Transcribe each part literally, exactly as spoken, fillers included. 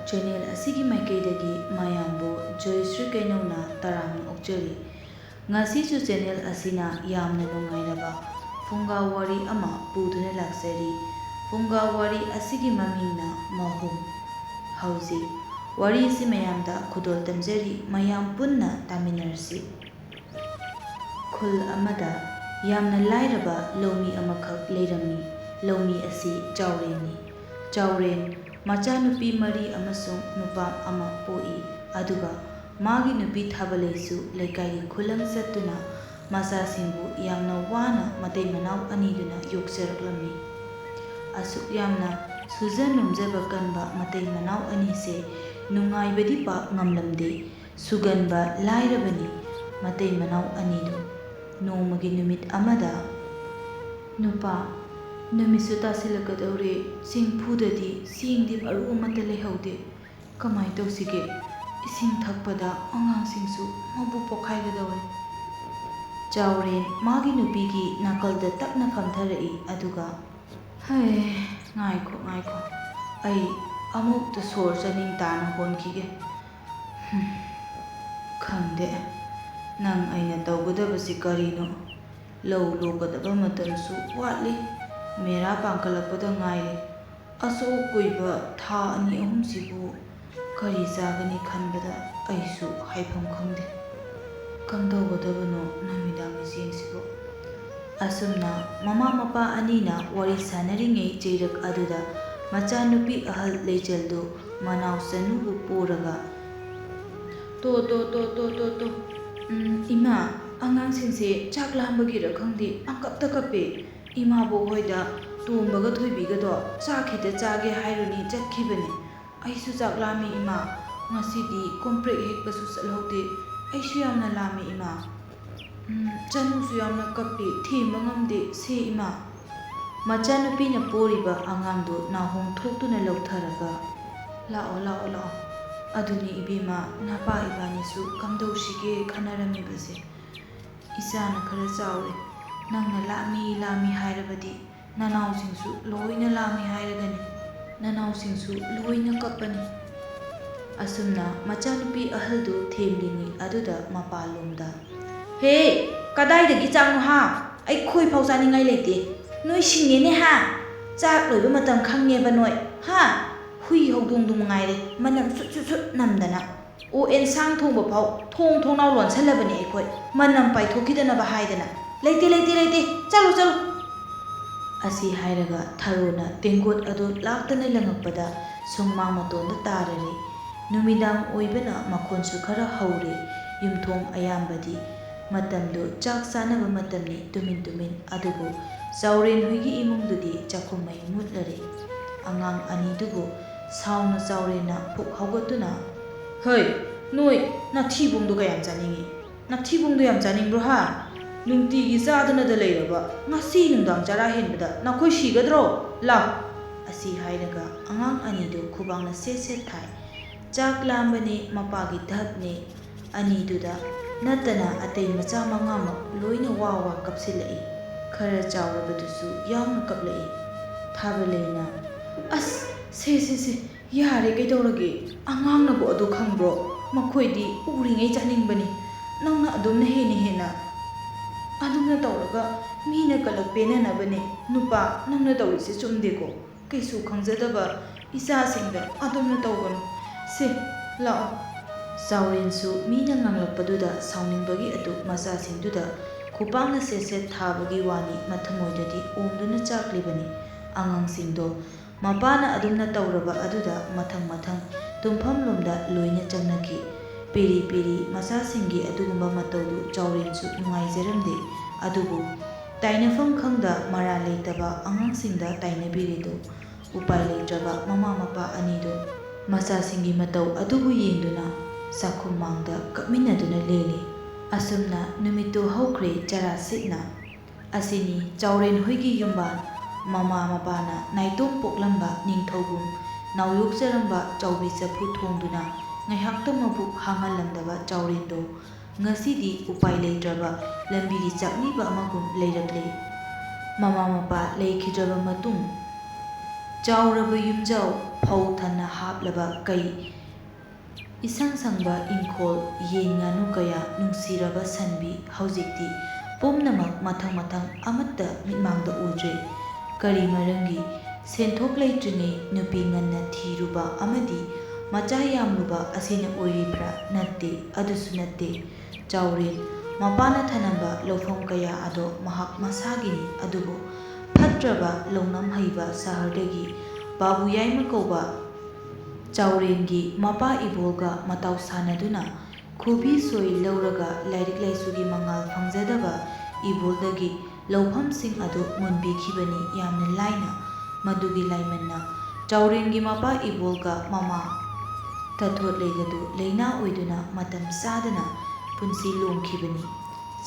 Channel ꯑꯁꯤꯒꯤ ꯃꯥꯏꯀꯩꯗꯒꯤ ꯃꯌꯥꯝꯕꯨ ꯖꯣꯏꯁ꯭ꯔꯤ ꯀꯩꯅꯧꯅ ꯇꯔꯥꯝꯅ ꯑꯣꯛꯆꯔꯤ꯫ ꯉꯁꯤꯁꯨ channel ꯑꯁꯤꯅ ꯌꯥꯝꯅ ꯅꯨꯡꯉꯥꯏꯔꯕ ꯐꯨꯡꯒꯥ ꯋꯥꯔꯤ ꯑꯃ ꯄꯨꯗꯨꯅ ꯂꯥꯛꯆꯔꯤ꯫ ꯐꯨꯡꯒꯥ ꯋꯥꯔꯤ ꯑꯁꯤꯒꯤ ꯃꯃꯤꯡꯅ ꯃꯍꯨꯝ꯫ ꯍꯧꯖꯤꯛ ꯋꯥꯔꯤꯁꯤ ꯃꯌꯥꯝꯗ ꯈꯨꯗꯣꯜ ꯇꯝꯖꯔꯤ, ꯃꯌꯥꯝ ꯄꯨꯟꯅ ꯇꯥꯃꯤꯟꯅꯔꯁꯤ꯫ ꯈꯨꯜ ꯑꯃꯗ ꯌꯥꯝꯅ ꯂꯥꯏꯔꯕ ꯂꯧꯃꯤ ꯑꯃꯈꯛ ꯂꯩꯔꯝꯃꯤ꯫ ꯂꯧꯃꯤ ꯑꯁꯤ ꯆꯥꯎꯔꯦꯟꯅꯤ꯫ ꯆꯥꯎꯔꯦꯟ ꯃꯆꯥꯅꯨꯄꯤ ꯃꯔꯤ ꯑꯃꯁꯨꯡ ꯅꯨꯄꯥ ꯑꯃ ꯄꯣꯛꯏ꯫ ꯑꯗꯨꯒ ꯃꯥꯒꯤ ꯅꯨꯄꯤ ꯊꯥꯕꯂꯩꯁꯨ ꯂꯩꯀꯥꯏꯒꯤ ꯈꯨꯂꯪ ꯆꯠꯇꯨꯅ ꯃꯆꯥꯁꯤꯡꯕꯨ ꯌꯥꯝꯅ ꯋꯥꯅ ꯃꯇꯩ ꯃꯅꯥꯎ ꯑꯅꯤꯗꯨꯅ ꯌꯣꯛꯆꯔꯛꯂꯝꯃꯤ꯫ ꯑꯁꯨꯛ ꯌꯥꯝꯅ ꯁꯨꯖ ꯅꯣꯝꯖꯕ ꯀꯟꯕ ꯃꯇꯩ ꯃꯅꯥꯎ ꯑꯅꯤꯁꯦ ꯅꯨꯡꯉꯥꯏꯕꯗꯤ ꯄꯥꯛ ꯉꯝꯂꯝꯗꯦ꯫ ꯁꯨꯒꯟꯕ ꯂꯥꯏꯔꯕꯅꯤ ꯃꯇꯩ ꯃꯅꯥꯎ ꯑꯅꯤꯗꯨ꯫ ꯅꯣꯡꯃꯒꯤ ꯅꯨꯃꯤꯠ ꯑꯃꯗ, "ꯅꯨꯄꯥ, ꯅꯨꯃꯤꯠꯁꯨ ꯇꯥꯁꯤꯜꯂꯛꯀꯗꯧꯔꯦ, ꯆꯦꯡꯐꯨꯗꯗꯤ ꯆꯦꯡꯗꯤ ꯃꯔꯨ ꯑꯃꯠꯇ ꯂꯩꯍꯧꯗꯦ꯫ ꯀꯃꯥꯏ ꯇꯧꯁꯤꯒꯦ? ꯏꯁꯤꯡ ꯊꯛꯄꯗ ꯑꯉꯥꯡꯁꯤꯡꯁꯨ ꯃꯕꯨꯛ ꯄꯣꯛꯈꯥꯏꯒꯗꯧꯔꯦ꯫" ꯆꯥꯎꯔꯦꯟ ꯃꯥꯒꯤ ꯅꯨꯄꯤꯒꯤ ꯅꯥꯀꯜꯗ ꯇꯞꯅ ꯐꯝꯊꯔꯛꯏ, ꯑꯗꯨꯒ, "ꯍꯩ, ꯉꯥꯏꯈꯣ, ꯉꯥꯏꯈꯣ꯫ ꯑꯩ ꯑꯃꯨꯛꯇ ꯁꯣꯔ ꯆꯥꯅꯤꯡ ꯇꯥꯅ ꯍꯣꯟꯈꯤꯒꯦ꯫ ꯍꯨꯝ, ꯈꯪꯗꯦ꯫ ꯅꯪ ꯑꯩꯅ ꯇꯧꯒꯗꯕꯁꯤ ꯀꯔꯤꯅꯣ? ꯂꯧ ꯂꯣꯛꯀꯗꯕ ꯃꯇꯝꯁꯨ ꯋꯥꯠꯂꯤ꯫ ꯃꯦꯔꯥ ꯄꯥꯡꯈꯠꯂꯛꯄꯗ ꯉꯥꯏꯔꯤ꯫ ꯑꯁꯨꯛ ꯀꯨꯏꯕ ꯊꯥ ꯑꯅꯤ ꯑꯍꯨꯝꯁꯤꯕꯨ ꯀꯔꯤ ꯆꯥꯒꯅꯤ ꯈꯟꯕꯗ ꯑꯩꯁꯨ ꯍꯥꯏꯐꯝ ꯈꯪꯗꯦ꯫ ꯀꯝꯗꯧꯒꯗꯕꯅꯣ ꯅꯨꯃꯤꯗꯥꯡꯒꯤ ꯆꯦꯡꯁꯤꯕꯨ?" ꯑꯁꯨꯝꯅ ꯃꯃꯥ ꯃꯄꯥ ꯑꯅꯤꯅ ꯋꯥꯔꯤ ꯁꯥꯟꯅꯔꯤꯉꯩ ꯆꯩꯔꯛ ꯑꯗꯨꯗ ꯃꯆꯥꯅꯨꯄꯤ ꯑꯍꯜ ꯂꯩꯆꯜꯗꯨ ꯃꯅꯥꯎ ꯆꯅꯨꯕꯨ ꯄꯣꯔꯒ, "ꯇꯣ, ꯇꯣ, ꯇꯣ, ꯇꯣ, ꯇꯣ, ꯇꯣ꯫ ꯎꯝ, ꯏꯃꯥ, ꯑꯉꯥꯡꯁꯤꯡꯁꯦ ꯆꯥꯛ ꯂꯥꯝꯕꯒꯤꯔ ꯈꯪꯗꯦ, ꯄꯪꯀꯞꯇ ꯀꯞꯄꯦ꯫ ꯏꯃꯥꯕꯣꯛ ꯍꯣꯏꯗ ꯇꯣꯝꯕꯒ ꯊꯣꯏꯕꯤꯒꯗꯣ ꯆꯥꯛ ꯈꯤꯇ ꯆꯥꯒꯦ ꯍꯥꯏꯔꯨꯅꯤ ꯆꯠꯈꯤꯕꯅꯦ꯫ ꯑꯩꯁꯨ ꯆꯥꯛ ꯂꯥꯝꯃꯦ, ꯏꯃꯥ꯫ ꯉꯁꯤꯗꯤ ꯀꯣꯝꯄ꯭ꯔꯦꯛ ꯍꯦꯛꯄꯁꯨ ꯆꯠꯍꯧꯗꯦ꯫ ꯑꯩꯁꯨ ꯌꯥꯝꯅ ꯂꯥꯝꯃꯦ, ꯏꯃꯥ꯫ ꯎꯝ, ꯆꯅꯨꯁꯨ ꯌꯥꯝꯅ ꯀꯞꯄꯦ, ꯊꯦꯝꯕ ꯉꯝꯗꯦ, ꯁꯦ, ꯏꯃꯥ꯫" ꯃꯆꯥꯅꯨꯄꯤꯅ ꯄꯣꯔꯤꯕ ꯑꯉꯥꯡꯗꯨ ꯅꯥꯍꯣꯡ ꯊꯣꯛꯇꯨꯅ ꯂꯧꯊꯔꯒ, "ꯂꯥꯛꯑꯣ, ꯂꯥꯛꯑꯣ, ꯂꯥꯛꯑꯣ꯫ ꯑꯗꯨꯅꯤ ꯏꯕꯦꯝꯃ, ꯅꯄꯥ ꯏꯕꯥꯅꯤꯁꯨ ꯀꯝꯗꯧꯁꯤꯒꯦ ꯈꯟꯅꯔꯝꯃꯤꯕꯁꯦ꯫ ꯏꯆꯥꯅ ꯈꯔ ꯆꯥꯎꯔꯦ꯫ ꯅꯪꯅ ꯂꯥꯝꯃꯤ, ꯂꯥꯝꯃꯤ ꯍꯥꯏꯔꯕꯗꯤ ꯅꯅꯥꯎꯁꯤꯡꯁꯨ ꯂꯣꯏꯅ ꯂꯥꯝꯃꯤ ꯍꯥꯏꯔꯒꯅꯤ꯫ ꯅꯅꯥꯎꯁꯤꯡꯁꯨ ꯂꯣꯏꯅ ꯀꯞꯄꯅꯤ꯫ ꯑꯁꯨꯝꯅ ꯃꯆꯥꯅꯨꯄꯤ ꯑꯍꯜꯗꯨ ꯊꯦꯝꯂꯤꯉꯩ ꯑꯗꯨꯗ ꯃꯄꯥꯂꯣꯝꯗ, "ꯍꯦ, ꯀꯗꯥꯏꯗꯒꯤ ꯆꯥꯛꯅꯣ ꯍꯥ? ꯑꯩꯈꯣꯏ ꯐꯥꯎ ꯆꯥꯅꯤꯡꯉꯥꯏ ꯂꯩꯇꯦ꯫ ꯅꯣꯏ ꯁꯤꯡꯉꯦꯅꯦ ꯍꯥ? ꯆꯥꯛ ꯂꯣꯏꯕ ꯃꯇꯝ ꯈꯪꯉꯦꯕ ꯅꯣꯏ ꯍꯥ? ꯍꯨꯏ ꯍꯧꯗꯣꯡꯗꯨ ꯃꯉꯥꯏꯔꯦ, ꯃꯅꯝ ꯁꯨꯠ ꯁꯨꯠ ꯁꯨꯠ ꯅꯝꯗꯅ꯫ ꯑꯣ, ꯑꯦꯟꯁꯥꯡ ꯊꯣꯡꯕ ꯐꯥꯎ ꯊꯣꯡ ꯊꯣꯡꯅꯥꯎ ꯂꯣꯟꯁꯜꯂꯕꯅꯦ ꯑꯩꯈꯣꯏ꯫ ꯃꯅꯝ ꯄꯥꯏꯊꯣꯛꯈꯤꯗꯅꯕ ꯍꯥꯏꯗꯅ꯫ ꯂꯩꯇꯦ, ꯂꯩꯇꯦ, ꯂꯩꯇꯦ꯫ ꯆꯠꯂꯨ, ꯆꯠꯂꯨ!" ꯑꯁꯤ ꯍꯥꯏꯔꯒ ꯊꯔꯣꯅ ꯇꯦꯡꯀꯣꯠ ꯑꯗꯨ ꯂꯥꯛꯇꯅ ꯂꯪꯉꯛꯄꯗ ꯁꯨꯃꯥꯡ ꯃꯇꯣꯟꯗ ꯇꯥꯔꯔꯦ꯫ ꯅꯨꯃꯤꯗꯥꯡ ꯑꯣꯏꯕꯅ ꯃꯈꯣꯟꯁꯨ ꯈꯔ ꯍꯧꯔꯦ꯫ ꯌꯨꯝꯊꯣꯡ ꯑꯌꯥꯝꯕꯗꯤ ꯃꯇꯝꯗꯨ ꯆꯥꯛ ꯆꯥꯅꯕ ꯃꯇꯝꯅꯤ, ꯇꯨꯃꯤꯟ ꯇꯨꯃꯤꯟ꯫ ꯑꯗꯨꯕꯨ ꯆꯥꯎꯔꯦꯟ ꯍꯣꯏꯒꯤ ꯏꯃꯨꯡꯗꯨꯗꯤ ꯆꯥꯛꯈꯨꯝ ꯃꯩ ꯃꯨꯠꯂꯔꯦ꯫ ꯑꯉꯥꯡ ꯑꯅꯤꯗꯨꯕꯨ ꯁꯥꯎꯅ ꯆꯥꯎꯔꯦꯟꯅ ꯐꯨꯛ ꯍꯧꯒꯠꯇꯨꯅ, "ꯍꯩ, ꯅꯣꯏ ꯅꯥꯊꯤꯕꯣꯡꯗꯣ ꯀꯌꯥꯝ ꯆꯥꯅꯤꯡꯏ? ꯅꯥꯊꯤꯕꯣꯡꯗꯣ ꯌꯥꯝ ꯆꯥꯅꯤꯡꯕ꯭ꯔꯣ ꯍꯥ? ꯅꯨꯡꯇꯤꯒꯤ ꯆꯥꯗꯅꯗ ꯂꯩꯔꯕ ꯉꯁꯤ ꯅꯨꯡꯗꯥꯡ ꯆꯔꯥ ꯍꯦꯟꯕꯗ ꯅꯈꯣꯏ ꯁꯤꯒꯗ꯭ꯔꯣ? ꯂꯥꯎ!" ꯑꯁꯤ ꯍꯥꯏꯔꯒ ꯑꯉꯥꯡ ꯑꯅꯤꯗꯨ ꯈꯨꯕꯥꯛꯅ ꯁꯦꯠ ꯁꯦꯠ ꯊꯥꯏ꯫ ꯆꯥꯛ ꯂꯥꯝꯕꯅꯦ, ꯃꯄꯥꯒꯤ ꯙꯞꯅꯦ, ꯑꯅꯤꯗꯨꯗ ꯅꯠꯇꯅ ꯑꯇꯩ ꯃꯆꯥ ꯃꯉꯥꯃꯛ ꯂꯣꯏꯅ ꯋꯥ ꯋꯥ ꯀꯞꯁꯤꯜꯂꯛꯏ꯫ ꯈꯔ ꯆꯥꯎꯔꯕꯗꯨꯁꯨ ꯌꯥꯎꯅ ꯀꯞꯂꯛꯏ꯫ ꯊꯥꯕꯂꯩꯅ, "ꯑꯁ, ꯁꯦ, ꯁꯦ, ꯁꯦ, ꯌꯥꯔꯦ, ꯀꯩꯗꯧꯔꯒꯦ? ꯑꯉꯥꯡꯅꯕꯨ ꯑꯗꯨ ꯈꯪꯕ꯭ꯔꯣ? ꯃꯈꯣꯏꯗꯤ ꯎꯔꯤꯉꯩ ꯆꯥꯅꯤꯡꯕꯅꯤ꯫ ꯅꯪꯅ ꯑꯗꯨꯝꯅ ꯍꯦꯟꯅ ꯍꯦꯟꯅ ꯑꯗꯨꯝꯅ ꯇꯧꯔꯒ ꯃꯤꯅ ꯀꯂꯛ ꯄꯦꯟꯅꯅꯕꯅꯦ꯫ ꯅꯨꯄꯥ, ꯅꯪꯅ ꯇꯧꯔꯤꯁꯦ ꯆꯨꯝꯗꯦꯀꯣ꯫ ꯀꯩꯁꯨ ꯈꯪꯖꯗꯕ ꯏꯆꯥꯁꯤꯡꯗ ꯑꯗꯨꯝꯅ ꯇꯧꯒꯅꯨ꯫ ꯁꯦ, ꯂꯥꯛꯑꯣ꯫" ꯆꯥꯎꯔꯦꯟꯁꯨ ꯃꯤꯅ ꯉꯥꯡꯂꯛꯄꯗꯨꯗ ꯁꯥꯎꯅꯤꯡꯕꯒꯤ ꯑꯗꯨ ꯃꯆꯥꯁꯤꯡꯗꯨꯗ ꯈꯨꯄꯥꯛꯅ ꯁꯦꯠ ꯁꯦꯠ ꯊꯥꯕꯒꯤ ꯋꯥꯅꯤ, ꯃꯊꯃꯣꯏꯗꯗꯤ ꯑꯣꯝꯗꯨꯅ ꯆꯥꯛꯂꯤꯕꯅꯤ꯫ ꯑꯉꯥꯡꯁꯤꯡꯗꯣ ꯃꯄꯥꯅ ꯑꯗꯨꯝꯅ ꯇꯧꯔꯕ ꯑꯗꯨꯗ ꯃꯊꯪ ꯃꯊꯪ ꯇꯨꯝꯐꯝꯂꯣꯝꯗ ꯂꯣꯏꯅ ꯆꯪꯅꯈꯤ꯫ ꯄꯦꯔꯤ ꯄꯦꯔꯤ ꯃꯆꯥꯁꯤꯡꯒꯤ ꯑꯗꯨꯒꯨꯝꯕ ꯃꯇꯧꯗꯨ ꯆꯥꯎꯔꯦꯟꯁꯨ ꯅꯨꯡꯉꯥꯏꯖꯔꯝꯗꯦ꯫ ꯑꯗꯨꯕꯨ ꯇꯥꯏꯅꯐꯝ ꯈꯪꯗ ꯃꯔꯥꯜ ꯂꯩꯇꯕ ꯑꯉꯥꯡꯁꯤꯡꯗ ꯇꯥꯏꯅꯕꯤꯔꯤꯗꯨ ꯎꯄꯥꯏ ꯂꯩꯇ꯭ꯔꯕ ꯃꯃꯥ ꯃꯄꯥ ꯑꯅꯤꯗꯨ ꯃꯆꯥꯁꯤꯡꯒꯤ ꯃꯇꯧ ꯑꯗꯨꯕꯨ ꯌꯦꯡꯗꯨꯅ ꯆꯥꯛꯈꯨꯝ ꯃꯥꯡꯗ ꯀꯞꯃꯤꯟꯅꯗꯨꯅ ꯂꯦꯜꯂꯤ꯫ ꯑꯁꯨꯝꯅ ꯅꯨꯃꯤꯠꯇꯨ ꯍꯧꯈ꯭ꯔꯦ ꯆꯔꯥ ꯁꯤꯠꯅ꯫ ꯑꯁꯤꯅꯤ ꯆꯥꯎꯔꯦꯟ ꯍꯣꯏꯒꯤ ꯌꯨꯝꯕꯥꯟ꯫ ꯃꯃꯥ ꯃꯄꯥꯅ ꯅꯥꯏꯇꯣꯝ ꯄꯣꯛꯂꯝꯕ ꯅꯤꯡꯊꯧꯕꯨꯡ ꯅꯥꯎꯌꯣꯛꯆꯔꯝꯕ ꯆꯥꯎꯕꯤ ꯆꯐꯨ ꯊꯣꯡꯗꯨꯅ ꯉꯥꯏꯍꯥꯛꯇ ꯃꯕꯨꯛ ꯍꯥꯡꯍꯜꯂꯝꯗꯕ ꯆꯥꯎꯔꯦꯟꯗꯣ ꯉꯁꯤꯗꯤ ꯎꯄꯥꯏ ꯂꯩꯇ꯭ꯔꯕ ꯂꯝꯕꯤꯒꯤ ꯆꯥꯛꯅꯤꯕ ꯑꯃꯒꯨꯝ ꯂꯩꯔꯛꯂꯦ꯫ ꯃꯃꯥ ꯃꯄꯥ ꯂꯩꯈꯤꯗ꯭ꯔꯕ ꯃꯇꯨꯡ ꯆꯥꯎꯔꯕ ꯌꯨꯝꯖꯥꯎ ꯐꯧ ꯊꯟꯅ ꯍꯥꯞꯂꯕ ꯀꯩ ꯏꯁꯪ ꯁꯪꯕ ꯏꯪꯈꯣꯜ, ꯌꯦꯟ ꯉꯥꯅꯨ ꯀꯌꯥ, ꯅꯨꯡꯁꯤꯔꯕ ꯁꯟꯕꯤ, ꯍꯧꯖꯤꯛꯇꯤ ꯄꯨꯝꯅꯃꯛ ꯃꯊꯪ ꯃꯊꯪ ꯑꯃꯠꯇ ꯃꯤꯠꯃꯥꯡꯗ ꯎꯗ꯭ꯔꯦ꯫ ꯀꯔꯤ ꯃꯔꯝꯒꯤ? ꯁꯦꯟꯊꯣꯛ ꯂꯩꯇ꯭ꯔꯤꯉꯩ ꯅꯨꯄꯤ ꯉꯟꯅ ꯊꯤꯔꯨꯕ ꯑꯃꯗꯤ ꯃꯆꯥ ꯌꯥꯝꯂꯨꯕ ꯑꯁꯤꯅ ꯑꯣꯏꯔꯤꯕ꯭ꯔꯥ? ꯅꯠꯇꯦ, ꯑꯗꯨꯁꯨ ꯅꯠꯇꯦ꯫ ꯆꯥꯎꯔꯦꯟ ꯃꯄꯥꯅ ꯊꯅꯝꯕ ꯂꯧꯐꯝ ꯀꯌꯥ ꯑꯗꯣ ꯃꯍꯥꯛ ꯃꯁꯥꯒꯤꯅꯤ, ꯑꯗꯨꯕꯨ ꯐꯠꯇ꯭ꯔꯕ ꯂꯧꯅꯝ ꯍꯩꯕ ꯁꯍꯔꯗꯒꯤ ꯕꯥꯕꯨ ꯌꯥꯏꯃ ꯀꯧꯕ ꯆꯥꯎꯔꯦꯟꯒꯤ ꯃꯄꯥ ꯏꯕꯣꯜꯒ ꯃꯇꯥꯎ ꯁꯥꯟꯅꯗꯨꯅ ꯈꯨꯕꯤ ꯁꯣꯏ ꯂꯧꯔꯒ ꯂꯥꯏꯔꯤꯛ ꯂꯥꯏꯁꯨꯒꯤ ꯃꯉꯥꯜ ꯐꯪꯖꯗꯕ ꯏꯕꯣꯜꯗꯒꯤ ꯂꯧꯐꯝꯁꯤꯡ ꯑꯗꯨ ꯃꯨꯟꯕꯤꯈꯤꯕꯅꯤ ꯌꯥꯝꯅ ꯂꯥꯏꯅ꯫ ꯃꯗꯨꯒꯤ ꯂꯥꯏꯃꯟꯅ ꯆꯥꯎꯔꯦꯟꯒꯤ ꯃꯄꯥ ꯏꯕꯣꯜꯒ ꯃꯃꯥ ꯇꯊꯣꯠ ꯂꯩꯒꯗꯨ ꯂꯩꯅꯥ ꯑꯣꯏꯗꯨꯅ ꯃꯇꯝ ꯆꯥꯗꯅ ꯄꯨꯟꯁꯤ ꯂꯣꯡꯈꯤꯕꯅꯤ꯫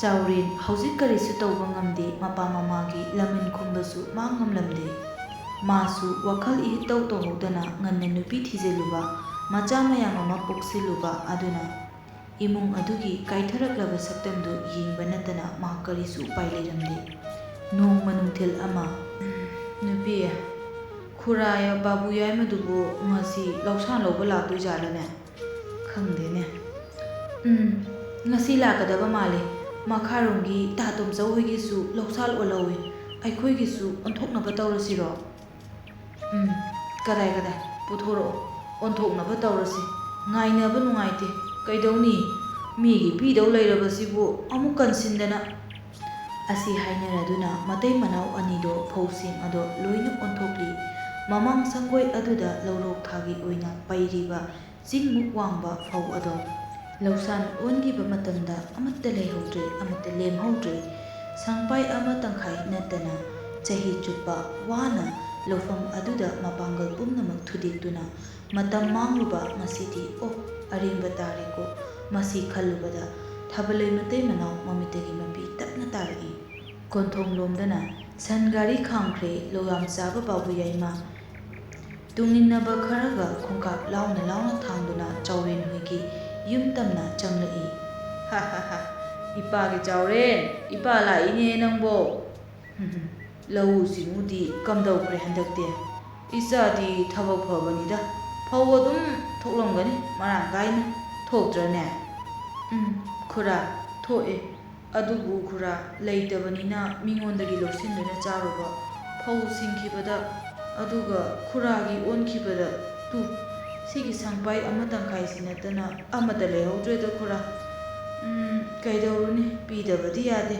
ꯆꯥꯎꯔꯦꯟ ꯍꯧꯖꯤꯛ ꯀꯔꯤꯁꯨ ꯇꯧꯕ ꯉꯝꯗꯦ, ꯃꯄꯥ ꯃꯃꯥꯒꯤ ꯂꯃꯟ ꯈꯨꯝꯕꯁꯨ ꯃꯥꯡ ꯉꯝꯂꯝꯗꯦ꯫ ꯃꯥꯁꯨ ꯋꯥꯈꯜ ꯏꯍꯤꯛ ꯇꯧ ꯇꯧꯍꯧꯗꯅ ꯉꯟꯅ ꯅꯨꯄꯤ ꯊꯤꯖꯤꯜꯂꯨꯕ, ꯃꯆꯥ ꯃꯌꯥꯝ ꯑꯃ ꯄꯣꯛꯁꯤꯜꯂꯨꯕ ꯑꯗꯨꯅ ꯏꯃꯨꯡ ꯑꯗꯨꯒꯤ ꯀꯥꯏꯊꯔꯛꯂꯕ ꯁꯛꯇꯝꯗꯨ ꯌꯦꯡꯕ ꯅꯠꯇꯅ ꯃꯍꯥꯛ ꯀꯔꯤꯁꯨ ꯎꯄꯥꯏ ꯂꯩꯔꯝꯗꯦ꯫ ꯅꯣꯡꯃ ꯅꯨꯡꯊꯤꯜ ꯑꯃ, "ꯅꯨꯄꯤ, ꯈꯨꯔꯥ ꯕꯥꯕꯨ ꯌꯥꯏꯃꯗꯨꯕꯨ ꯉꯁꯤ ꯂꯧꯁꯥꯟ ꯂꯧꯕ ꯂꯥꯛꯇꯣꯏ ꯖꯥꯠꯂꯅꯦ? ꯈꯪꯗꯦꯅꯦ꯫ ꯎꯝ, ꯉꯁꯤ ꯂꯥꯛꯀꯗꯕ ꯃꯥꯜꯂꯦ꯫ ꯃꯈꯥꯔꯣꯝꯒꯤ ꯇꯥ ꯇꯣꯝꯆꯧ ꯍꯣꯏꯒꯤꯁꯨ ꯂꯧꯁꯥꯜ ꯑꯣꯜꯍꯧꯋꯤ꯫ ꯑꯩꯈꯣꯏꯒꯤꯁꯨ ꯑꯣꯟꯊꯣꯛꯅꯕ ꯇꯧꯔꯁꯤꯔꯣ?" "ꯎꯝ, ꯀꯗꯥꯏ, ꯀꯗꯥꯏ? ꯄꯨꯊꯣꯔꯛꯑꯣ, ꯑꯣꯟꯊꯣꯛꯅꯕ ꯇꯧꯔꯁꯤ꯫ ꯉꯥꯏꯅꯕ ꯅꯨꯡꯉꯥꯏꯇꯦ꯫ ꯀꯩꯗꯧꯅꯤ? ꯃꯤꯒꯤ ꯄꯤꯗꯧ ꯂꯩꯔꯕꯁꯤꯕꯨ ꯑꯃꯨꯛ ꯀꯟꯁꯤꯟꯗꯅ꯫" ꯑꯁꯤ ꯍꯥꯏꯅꯔꯗꯨꯅ ꯃꯇꯩ ꯃꯅꯥꯎ ꯑꯅꯤꯗꯣ ꯐꯧꯁꯤꯡ ꯑꯗꯣ ꯂꯣꯏꯅ ꯑꯣꯟꯊꯣꯛꯂꯤ꯫ ꯃꯃꯥꯡ ꯁꯪꯒꯣꯏ ꯑꯗꯨꯗ ꯂꯧꯔꯣꯛ ꯊꯥꯒꯤ ꯑꯣꯏꯅ ꯄꯩꯔꯤꯕ ꯆꯤꯡꯃꯨꯛ ꯋꯥꯡꯕ ꯐꯧ ꯑꯗꯣ ꯂꯧꯁꯥꯟ ꯑꯣꯟꯈꯤꯕ ꯃꯇꯝꯗ ꯑꯃꯠꯇ ꯂꯩꯍꯧꯗ꯭ꯔꯦ, ꯑꯃꯠꯇ ꯂꯦꯝꯍꯧꯗ꯭ꯔꯦ꯫ ꯁꯪꯄꯥꯏ ꯑꯃ ꯇꯪꯈꯥꯏ ꯅꯠꯇꯅ ꯆꯍꯤ ꯆꯨꯞꯄ ꯋꯥꯅ ꯂꯧꯐꯝ ꯑꯗꯨꯗ ꯃꯄꯥꯡꯒꯜ ꯄꯨꯝꯅꯃꯛ ꯊꯨꯗꯦꯛꯇꯨꯅ ꯃꯇꯝ ꯃꯥꯡꯂꯨꯕ ꯉꯁꯤꯗꯤ, "ꯑꯣ, ꯑꯔꯦꯝꯕ ꯇꯥꯔꯦꯀꯣ"꯫ ꯃꯁꯤ ꯈꯜꯂꯨꯕꯗ ꯊꯥꯕꯜꯂꯩ ꯃꯇꯩ ꯃꯅꯥꯎ ꯃꯃꯤꯠꯇꯒꯤ ꯃꯄꯤ ꯇꯞꯅ ꯇꯥꯔꯛꯏ꯫ ꯀꯣꯟꯊꯣꯡ ꯂꯣꯝꯗꯅ ꯁꯟ ꯒꯥꯔꯤ ꯈꯥꯝꯈ꯭ꯔꯦ ꯂꯧꯌꯥꯝ ꯆꯥꯕ ꯕꯥꯕꯨ ꯌꯥꯏꯃ꯫ ꯇꯨꯡꯏꯟꯅꯕ ꯈꯔꯒ ꯈꯣꯡꯀꯥꯞ ꯂꯥꯎꯅ ꯂꯥꯎꯅ ꯊꯥꯡꯗꯨꯅ ꯆꯥꯎꯔꯦꯟ ꯍꯣꯏꯒꯤ ꯌꯨꯝ ꯇꯝꯅ ꯆꯪꯂꯛꯏ꯫ "ꯍꯥ ꯍꯥ ꯍꯥ, ꯏꯄꯥꯒꯤ ꯆꯥꯎꯔꯦꯟ, ꯏꯄꯥ ꯂꯥꯛꯏꯅꯦ ꯅꯪꯕꯣ꯫ ꯂꯧꯎ ꯁꯤꯡꯎꯗꯤ ꯀꯝꯗꯧꯈ꯭ꯔꯦ ꯍꯟꯗꯛꯇꯤ? ꯏꯆꯥꯗꯤ ꯊꯕꯛ ꯐꯕꯅꯤꯗ, ꯐꯧ ꯑꯗꯨꯝ ꯊꯣꯛꯂꯝꯒꯅꯤ, ꯃꯔꯥꯡ ꯀꯥꯏꯅ꯫ ꯊꯣꯛꯇ꯭ꯔꯅꯦ? ꯎꯝ, ꯈꯨꯔꯥ, ꯊꯣꯛꯑꯦ꯫ ꯑꯗꯨꯕꯨ ꯈꯨꯔꯥ, ꯂꯩꯇꯕꯅꯤꯅ ꯃꯤꯉꯣꯟꯗꯒꯤ ꯂꯧꯁꯤꯟꯗꯨꯅ ꯆꯥꯔꯨꯕ ꯐꯧ ꯁꯤꯡꯈꯤꯕꯗ, ꯑꯗꯨꯒ ꯈꯨꯔꯥꯒꯤ ꯑꯣꯟꯈꯤꯕꯗ, ꯇꯨ, ꯁꯤꯒꯤ ꯁꯪꯄꯥꯏ ꯑꯃ ꯇꯪꯈꯥꯏꯁꯤ ꯅꯠꯇꯅ ꯑꯃꯠꯇ ꯂꯩꯍꯧꯗ꯭ꯔꯦꯗ ꯈꯨꯔꯥ꯫ ꯎꯝ, ꯀꯩꯗꯧꯔꯨꯅꯤ, ꯄꯤꯗꯕꯗꯤ ꯌꯥꯗꯦ꯫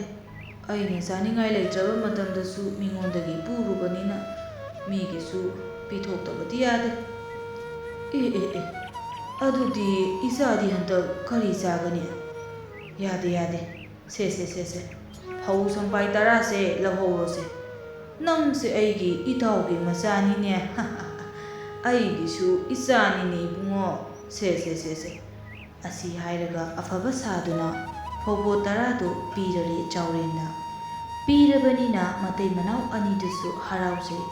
ꯑꯩꯅ ꯆꯥꯅꯤꯡꯉꯥꯏ ꯂꯩꯇ꯭ꯔꯕ ꯃꯇꯝꯗꯁꯨ ꯃꯤꯉꯣꯟꯗꯒꯤ ꯄꯨꯔꯨꯕꯅꯤꯅ ꯃꯤꯒꯤꯁꯨ ꯄꯤꯊꯣꯛꯇꯕꯗꯤ ꯌꯥꯗꯦ꯫ ꯑꯦ, ꯑꯦ, ꯑꯦ, ꯑꯗꯨꯗꯤ ꯏꯆꯥꯗꯤ ꯍꯟꯗꯛ ꯀꯔꯤ ꯆꯥꯒꯅꯤ? ꯌꯥꯗꯦ, ꯌꯥꯗꯦ꯫ ꯁꯦ, ꯁꯦ, ꯁꯦ, ꯁꯦ꯫ ꯐꯧ ꯁꯪꯄꯥꯏ ꯇꯔꯥꯁꯦ ꯂꯧꯍꯧꯔꯣꯁꯦ꯫ ꯅꯪꯁꯦ ꯑꯩꯒꯤ ꯏꯇꯥꯎꯒꯤ ꯃꯆꯥꯅꯤꯅꯦ꯫ ꯑꯩꯒꯤꯁꯨ ꯏꯆꯥꯅꯤꯅꯦ ꯏꯕꯨꯡꯉꯣ꯫ ꯁꯦ, ꯁꯦ, ꯁꯦ, ꯁꯦ꯫ ꯑꯁꯤ ꯍꯥꯏꯔꯒ ꯑꯐꯕ ꯁꯥꯗꯨꯅ ꯐꯧꯕꯣꯠ ꯇꯔꯥꯗꯨ ꯄꯤꯔꯔꯦ ꯆꯥꯎꯔꯦꯟꯗ꯫ ꯄꯤꯔꯕꯅꯤꯅ ꯃꯇꯩ ꯃꯅꯥꯎ ꯑꯅꯤꯗꯨꯁꯨ ꯍꯔꯥꯎꯖꯩ꯫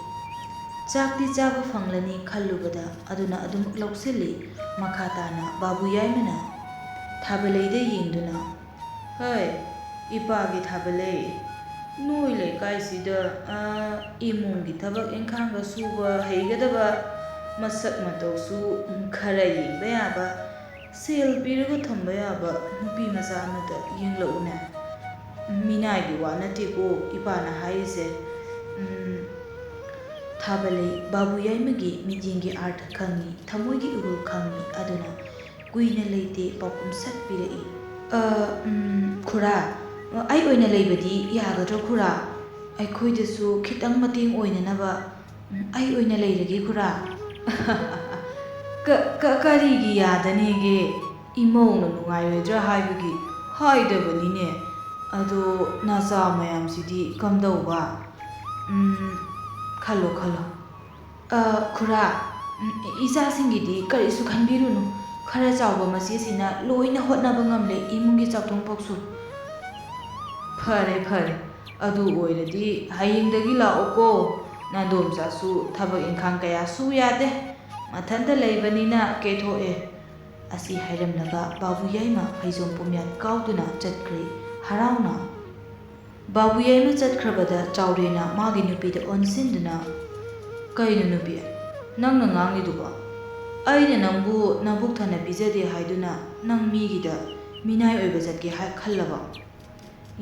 ꯆꯥꯛꯇꯤ ꯆꯥꯕ ꯐꯪꯂꯅꯤ ꯈꯜꯂꯨꯕꯗ ꯑꯗꯨꯅ ꯑꯗꯨꯝ ꯂꯧꯁꯤꯜꯂꯤ꯫ ꯃꯈꯥ ꯇꯥꯅ ꯕꯥꯕꯨ ꯌꯥꯏꯃꯅ ꯊꯥꯕꯂꯩꯗ ꯌꯦꯡꯗꯨꯅ, "ꯍꯩ, ꯏꯄꯥꯒꯤ ꯊꯥꯕꯂꯩ, ꯅꯣꯏ ꯂꯩꯀꯥꯏꯁꯤꯗ, ꯑ, ꯏꯃꯨꯡꯒꯤ ꯊꯕꯛ ꯏꯪꯈꯥꯡꯒ ꯁꯨꯕ ꯍꯩꯒꯗꯕ, ꯃꯁꯛ ꯃꯇꯧꯁꯨ ꯈꯔ ꯌꯦꯡꯕ ꯌꯥꯕ, ꯁꯦꯜ ꯄꯤꯔꯒ ꯊꯝꯕ ꯌꯥꯕ ꯅꯨꯄꯤ ꯃꯆꯥ ꯑꯃꯇ ꯌꯦꯡꯂꯛꯎꯅꯦ꯫ ꯃꯤꯅꯥꯏꯒꯤ ꯋꯥ ꯅꯠꯇꯦꯀꯣ ꯏꯄꯥꯅ ꯍꯥꯏꯔꯤꯁꯦ꯫" ꯎꯝ, ꯊꯥꯕꯂꯩ ꯕꯥꯕꯨ ꯌꯥꯏꯃꯒꯤ ꯃꯤꯠꯌꯦꯡꯒꯤ ꯑꯥꯔꯊ ꯈꯪꯉꯤ, ꯊꯃꯣꯏꯒꯤ ꯏꯍꯨꯜ ꯈꯪꯉꯤ꯫ ꯑꯗꯨꯅ ꯀꯨꯏꯅ ꯂꯩꯇꯦ, ꯄꯥꯎꯈꯨꯝ ꯁꯠ ꯄꯤꯔꯛꯏ꯫ "ꯑ, ꯎꯝ, ꯈꯨꯔꯥ, ꯑꯩ ꯑꯣꯏꯅ ꯂꯩꯕꯗꯤ ꯌꯥꯒꯗ꯭ꯔꯣ ꯈꯨꯔꯥ? ꯑꯩꯈꯣꯏꯗꯁꯨ ꯈꯤꯇꯪ ꯃꯇꯦꯡ ꯑꯣꯏꯅꯅꯕ, ꯎꯝ, ꯑꯩ ꯑꯣꯏꯅ ꯂꯩꯔꯒꯦ ꯈꯨꯔꯥ꯫" "ꯀ-, ꯀ-, ꯀꯔꯤꯒꯤ ꯌꯥꯗꯅꯤꯒꯦ? ꯏꯃꯧꯅ ꯅꯨꯡꯉꯥꯏꯔꯣꯏꯗ꯭ꯔꯥ ꯍꯥꯏꯕꯒꯤ ꯍꯥꯏꯗꯕꯅꯤꯅꯦ꯫ ꯑꯗꯣ ꯅꯆꯥ ꯃꯌꯥꯝꯁꯤꯗꯤ ꯀꯝꯗꯧꯕ?" ꯎꯝ, ꯈꯜꯂꯣ, ꯈꯜꯂꯣ꯫ "ꯑ, ꯈꯨꯔꯥ, ꯎꯝ, ꯏꯆꯥꯁꯤꯡꯒꯤꯗꯤ ꯀꯔꯤꯁꯨ ꯈꯟꯕꯤꯔꯨꯅꯨ꯫ ꯈꯔ ꯆꯥꯎꯕ ꯃꯆꯦꯁꯤꯅ ꯂꯣꯏꯅ ꯍꯣꯠꯅꯕ ꯉꯝꯂꯦ ꯏꯃꯨꯡꯒꯤ ꯆꯥꯛꯊꯣꯡ ꯄꯣꯛꯁꯨ꯫" "ꯐꯔꯦ, ꯐꯔꯦ꯫ ꯑꯗꯨ ꯑꯣꯏꯔꯗꯤ ꯍꯌꯦꯡꯗꯒꯤ ꯂꯥꯛꯑꯣꯀꯣ꯫ ꯅꯥꯗꯣꯝꯆꯥꯁꯨ ꯊꯕꯛ ꯏꯪꯈꯥꯡ ꯀꯌꯥ ꯁꯨ ꯌꯥꯗꯦ꯫ ꯃꯊꯟꯇ ꯂꯩꯕꯅꯤꯅ ꯀꯦꯊꯣꯛꯑꯦ꯫" ꯑꯁꯤ ꯍꯥꯏꯔꯝꯂꯒ ꯕꯥꯕꯨ ꯌꯥꯏꯃ ꯐꯩꯖꯣꯝ ꯄꯨꯝꯌꯥꯠ ꯀꯥꯎꯗꯨꯅ ꯆꯠꯈ꯭ꯔꯦ ꯍꯔꯥꯎꯅ꯫ ꯕꯥꯕꯨ ꯌꯥꯏꯃ ꯆꯠꯈ꯭ꯔꯕꯗ ꯆꯥꯎꯔꯦꯟꯅ ꯃꯥꯒꯤ ꯅꯨꯄꯤꯗ ꯑꯣꯟꯁꯤꯟꯗꯨꯅ, "ꯀꯩꯅꯣ ꯅꯨꯄꯤ, ꯅꯪꯅ ꯉꯥꯡꯂꯤꯗꯨꯕꯣ? ꯑꯩꯅ ꯅꯪꯕꯨ ꯅꯕꯨꯛ ꯊꯟꯅ ꯄꯤꯖꯗꯦ ꯍꯥꯏꯗꯨꯅ ꯅꯪ ꯃꯤꯒꯤꯗ ꯃꯤꯅꯥꯏ ꯑꯣꯏꯕ ꯆꯠꯀꯦ ꯍꯥꯏ ꯈꯜꯂꯕ?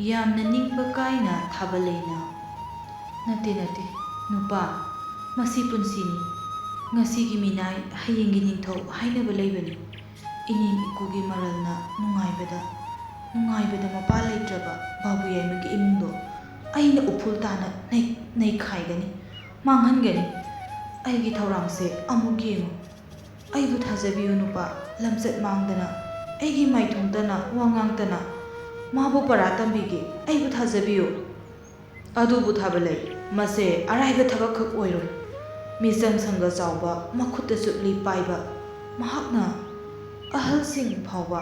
ꯌꯥꯝꯅ ꯅꯤꯡꯕ ꯀꯥꯏꯅ ꯊꯥꯕ ꯂꯩꯅ꯫ ꯅꯠꯇꯦ, ꯅꯠꯇꯦ, ꯅꯨꯄꯥ, ꯃꯁꯤ ꯄꯨꯟꯁꯤꯅꯤ꯫ ꯉꯁꯤꯒꯤ ꯃꯤꯅꯥꯏ, ꯍꯌꯦꯡꯒꯤ ꯅꯤꯡꯊꯧ ꯍꯥꯏꯅꯕ ꯂꯩꯕꯅꯤ꯫ ꯏꯅꯦꯝ ꯏꯀꯨꯒꯤ ꯃꯔꯜꯅ ꯅꯨꯡꯉꯥꯏꯕꯗ, ꯅꯨꯡꯉꯥꯏꯕꯗ ꯃꯄꯥ ꯂꯩꯇ꯭ꯔꯕ ꯕꯥꯕꯨ ꯌꯥꯏꯃꯒꯤ ꯏꯃꯨꯡꯗꯣ ꯑꯩꯅ ꯎꯐꯨꯜ ꯇꯥꯅ ꯅꯩ-, ꯅꯩꯈꯥꯏꯒꯅꯤ, ꯃꯥꯡꯍꯟꯒꯅꯤ꯫ ꯑꯩꯒꯤ ꯊꯧꯔꯥꯡꯁꯦ ꯑꯃꯨꯛ ꯌꯦꯡꯉꯨ꯫ ꯑꯩꯕꯨ ꯊꯥꯖꯕꯤꯌꯨ ꯅꯨꯄꯥ, ꯂꯝꯆꯠ ꯃꯥꯡꯗꯅ, ꯑꯩꯒꯤ ꯃꯥꯏꯊꯣꯡꯇꯅ, ꯋꯥ ꯉꯥꯡꯇꯅ ꯃꯥꯕꯨ ꯄꯔꯥ ꯇꯝꯕꯤꯒꯦ꯫ ꯑꯩꯕꯨ ꯊꯥꯖꯕꯤꯌꯨ꯫ ꯑꯗꯨꯕꯨ ꯊꯥꯕꯂꯩ, ꯃꯁꯦ ꯑꯔꯥꯏꯕ ꯊꯕꯛꯈꯛ ꯑꯣꯏꯔꯣꯏ꯫ ꯃꯤꯆꯪ ꯁꯪꯒ ꯆꯥꯎꯕ, ꯃꯈꯨꯠꯇ ꯆꯨꯞꯂꯤ ꯄꯥꯏꯕ, ꯃꯍꯥꯛꯅ ꯑꯍꯜꯁꯤꯡ ꯐꯥꯎꯕ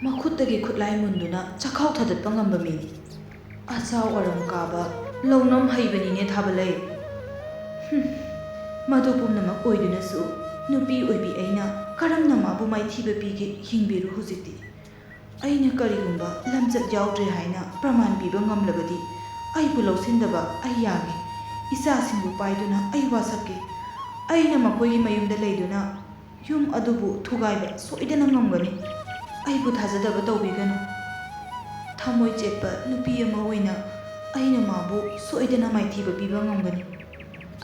ꯃꯈꯨꯠꯇꯒꯤ ꯈꯨꯠꯂꯥꯏ ꯃꯨꯟꯗꯨꯅ ꯆꯥꯛꯈꯥꯎ ꯊꯥꯗꯠꯄ ꯉꯝꯕ ꯃꯤꯅꯤ꯫ ꯑꯆꯥꯎ ꯑꯔꯝ ꯀꯥꯕ ꯂꯧꯅꯝ ꯍꯩꯕꯅꯤꯅꯦ ꯊꯥꯕꯂꯩ꯫ ꯍꯨꯝ, ꯃꯗꯨ ꯄꯨꯝꯅꯃꯛ ꯑꯣꯏꯗꯨꯅꯁꯨ ꯅꯨꯄꯤ ꯑꯣꯏꯕꯤ ꯑꯩꯅ ꯀꯔꯝꯅ ꯃꯥꯕꯨ ꯃꯥꯏꯊꯤꯕ ꯄꯤꯒꯦ ꯌꯦꯡꯕꯤꯔꯨ ꯍꯧꯖꯤꯛꯇꯤ꯫ ꯑꯩꯅ ꯀꯔꯤꯒꯨꯝꯕ ꯂꯝꯆꯠ ꯌꯥꯎꯗ꯭ꯔꯦ ꯍꯥꯏꯅ ꯄ꯭ꯔꯃꯥꯟ ꯄꯤꯕ ꯉꯝꯂꯕꯗꯤ ꯑꯩꯕꯨ ꯂꯧꯁꯤꯟꯗꯕ ꯑꯩ ꯌꯥꯒꯦ꯫ ꯏꯆꯥꯁꯤꯡꯕꯨ ꯄꯥꯏꯗꯨꯅ ꯑꯩ ꯋꯥꯁꯛꯀꯦ꯫ ꯑꯩꯅ ꯃꯈꯣꯏꯒꯤ ꯃꯌꯨꯝꯗ ꯂꯩꯗꯨꯅ ꯌꯨꯝ ꯑꯗꯨꯕꯨ ꯊꯨꯒꯥꯏꯕ ꯁꯣꯏꯗꯅ ꯉꯝꯒꯅꯤ꯫ ꯑꯩꯕꯨ ꯊꯥꯖꯗꯕ ꯇꯧꯕꯤꯒꯅꯨ꯫ ꯊꯃꯣꯏ ꯆꯦꯠꯄ ꯅꯨꯄꯤ ꯑꯃ ꯑꯣꯏꯅ ꯑꯩꯅ ꯃꯥꯕꯨ ꯁꯣꯏꯗꯅ ꯃꯥꯏꯊꯤꯕ ꯄꯤꯕ ꯉꯝꯒꯅꯤ꯫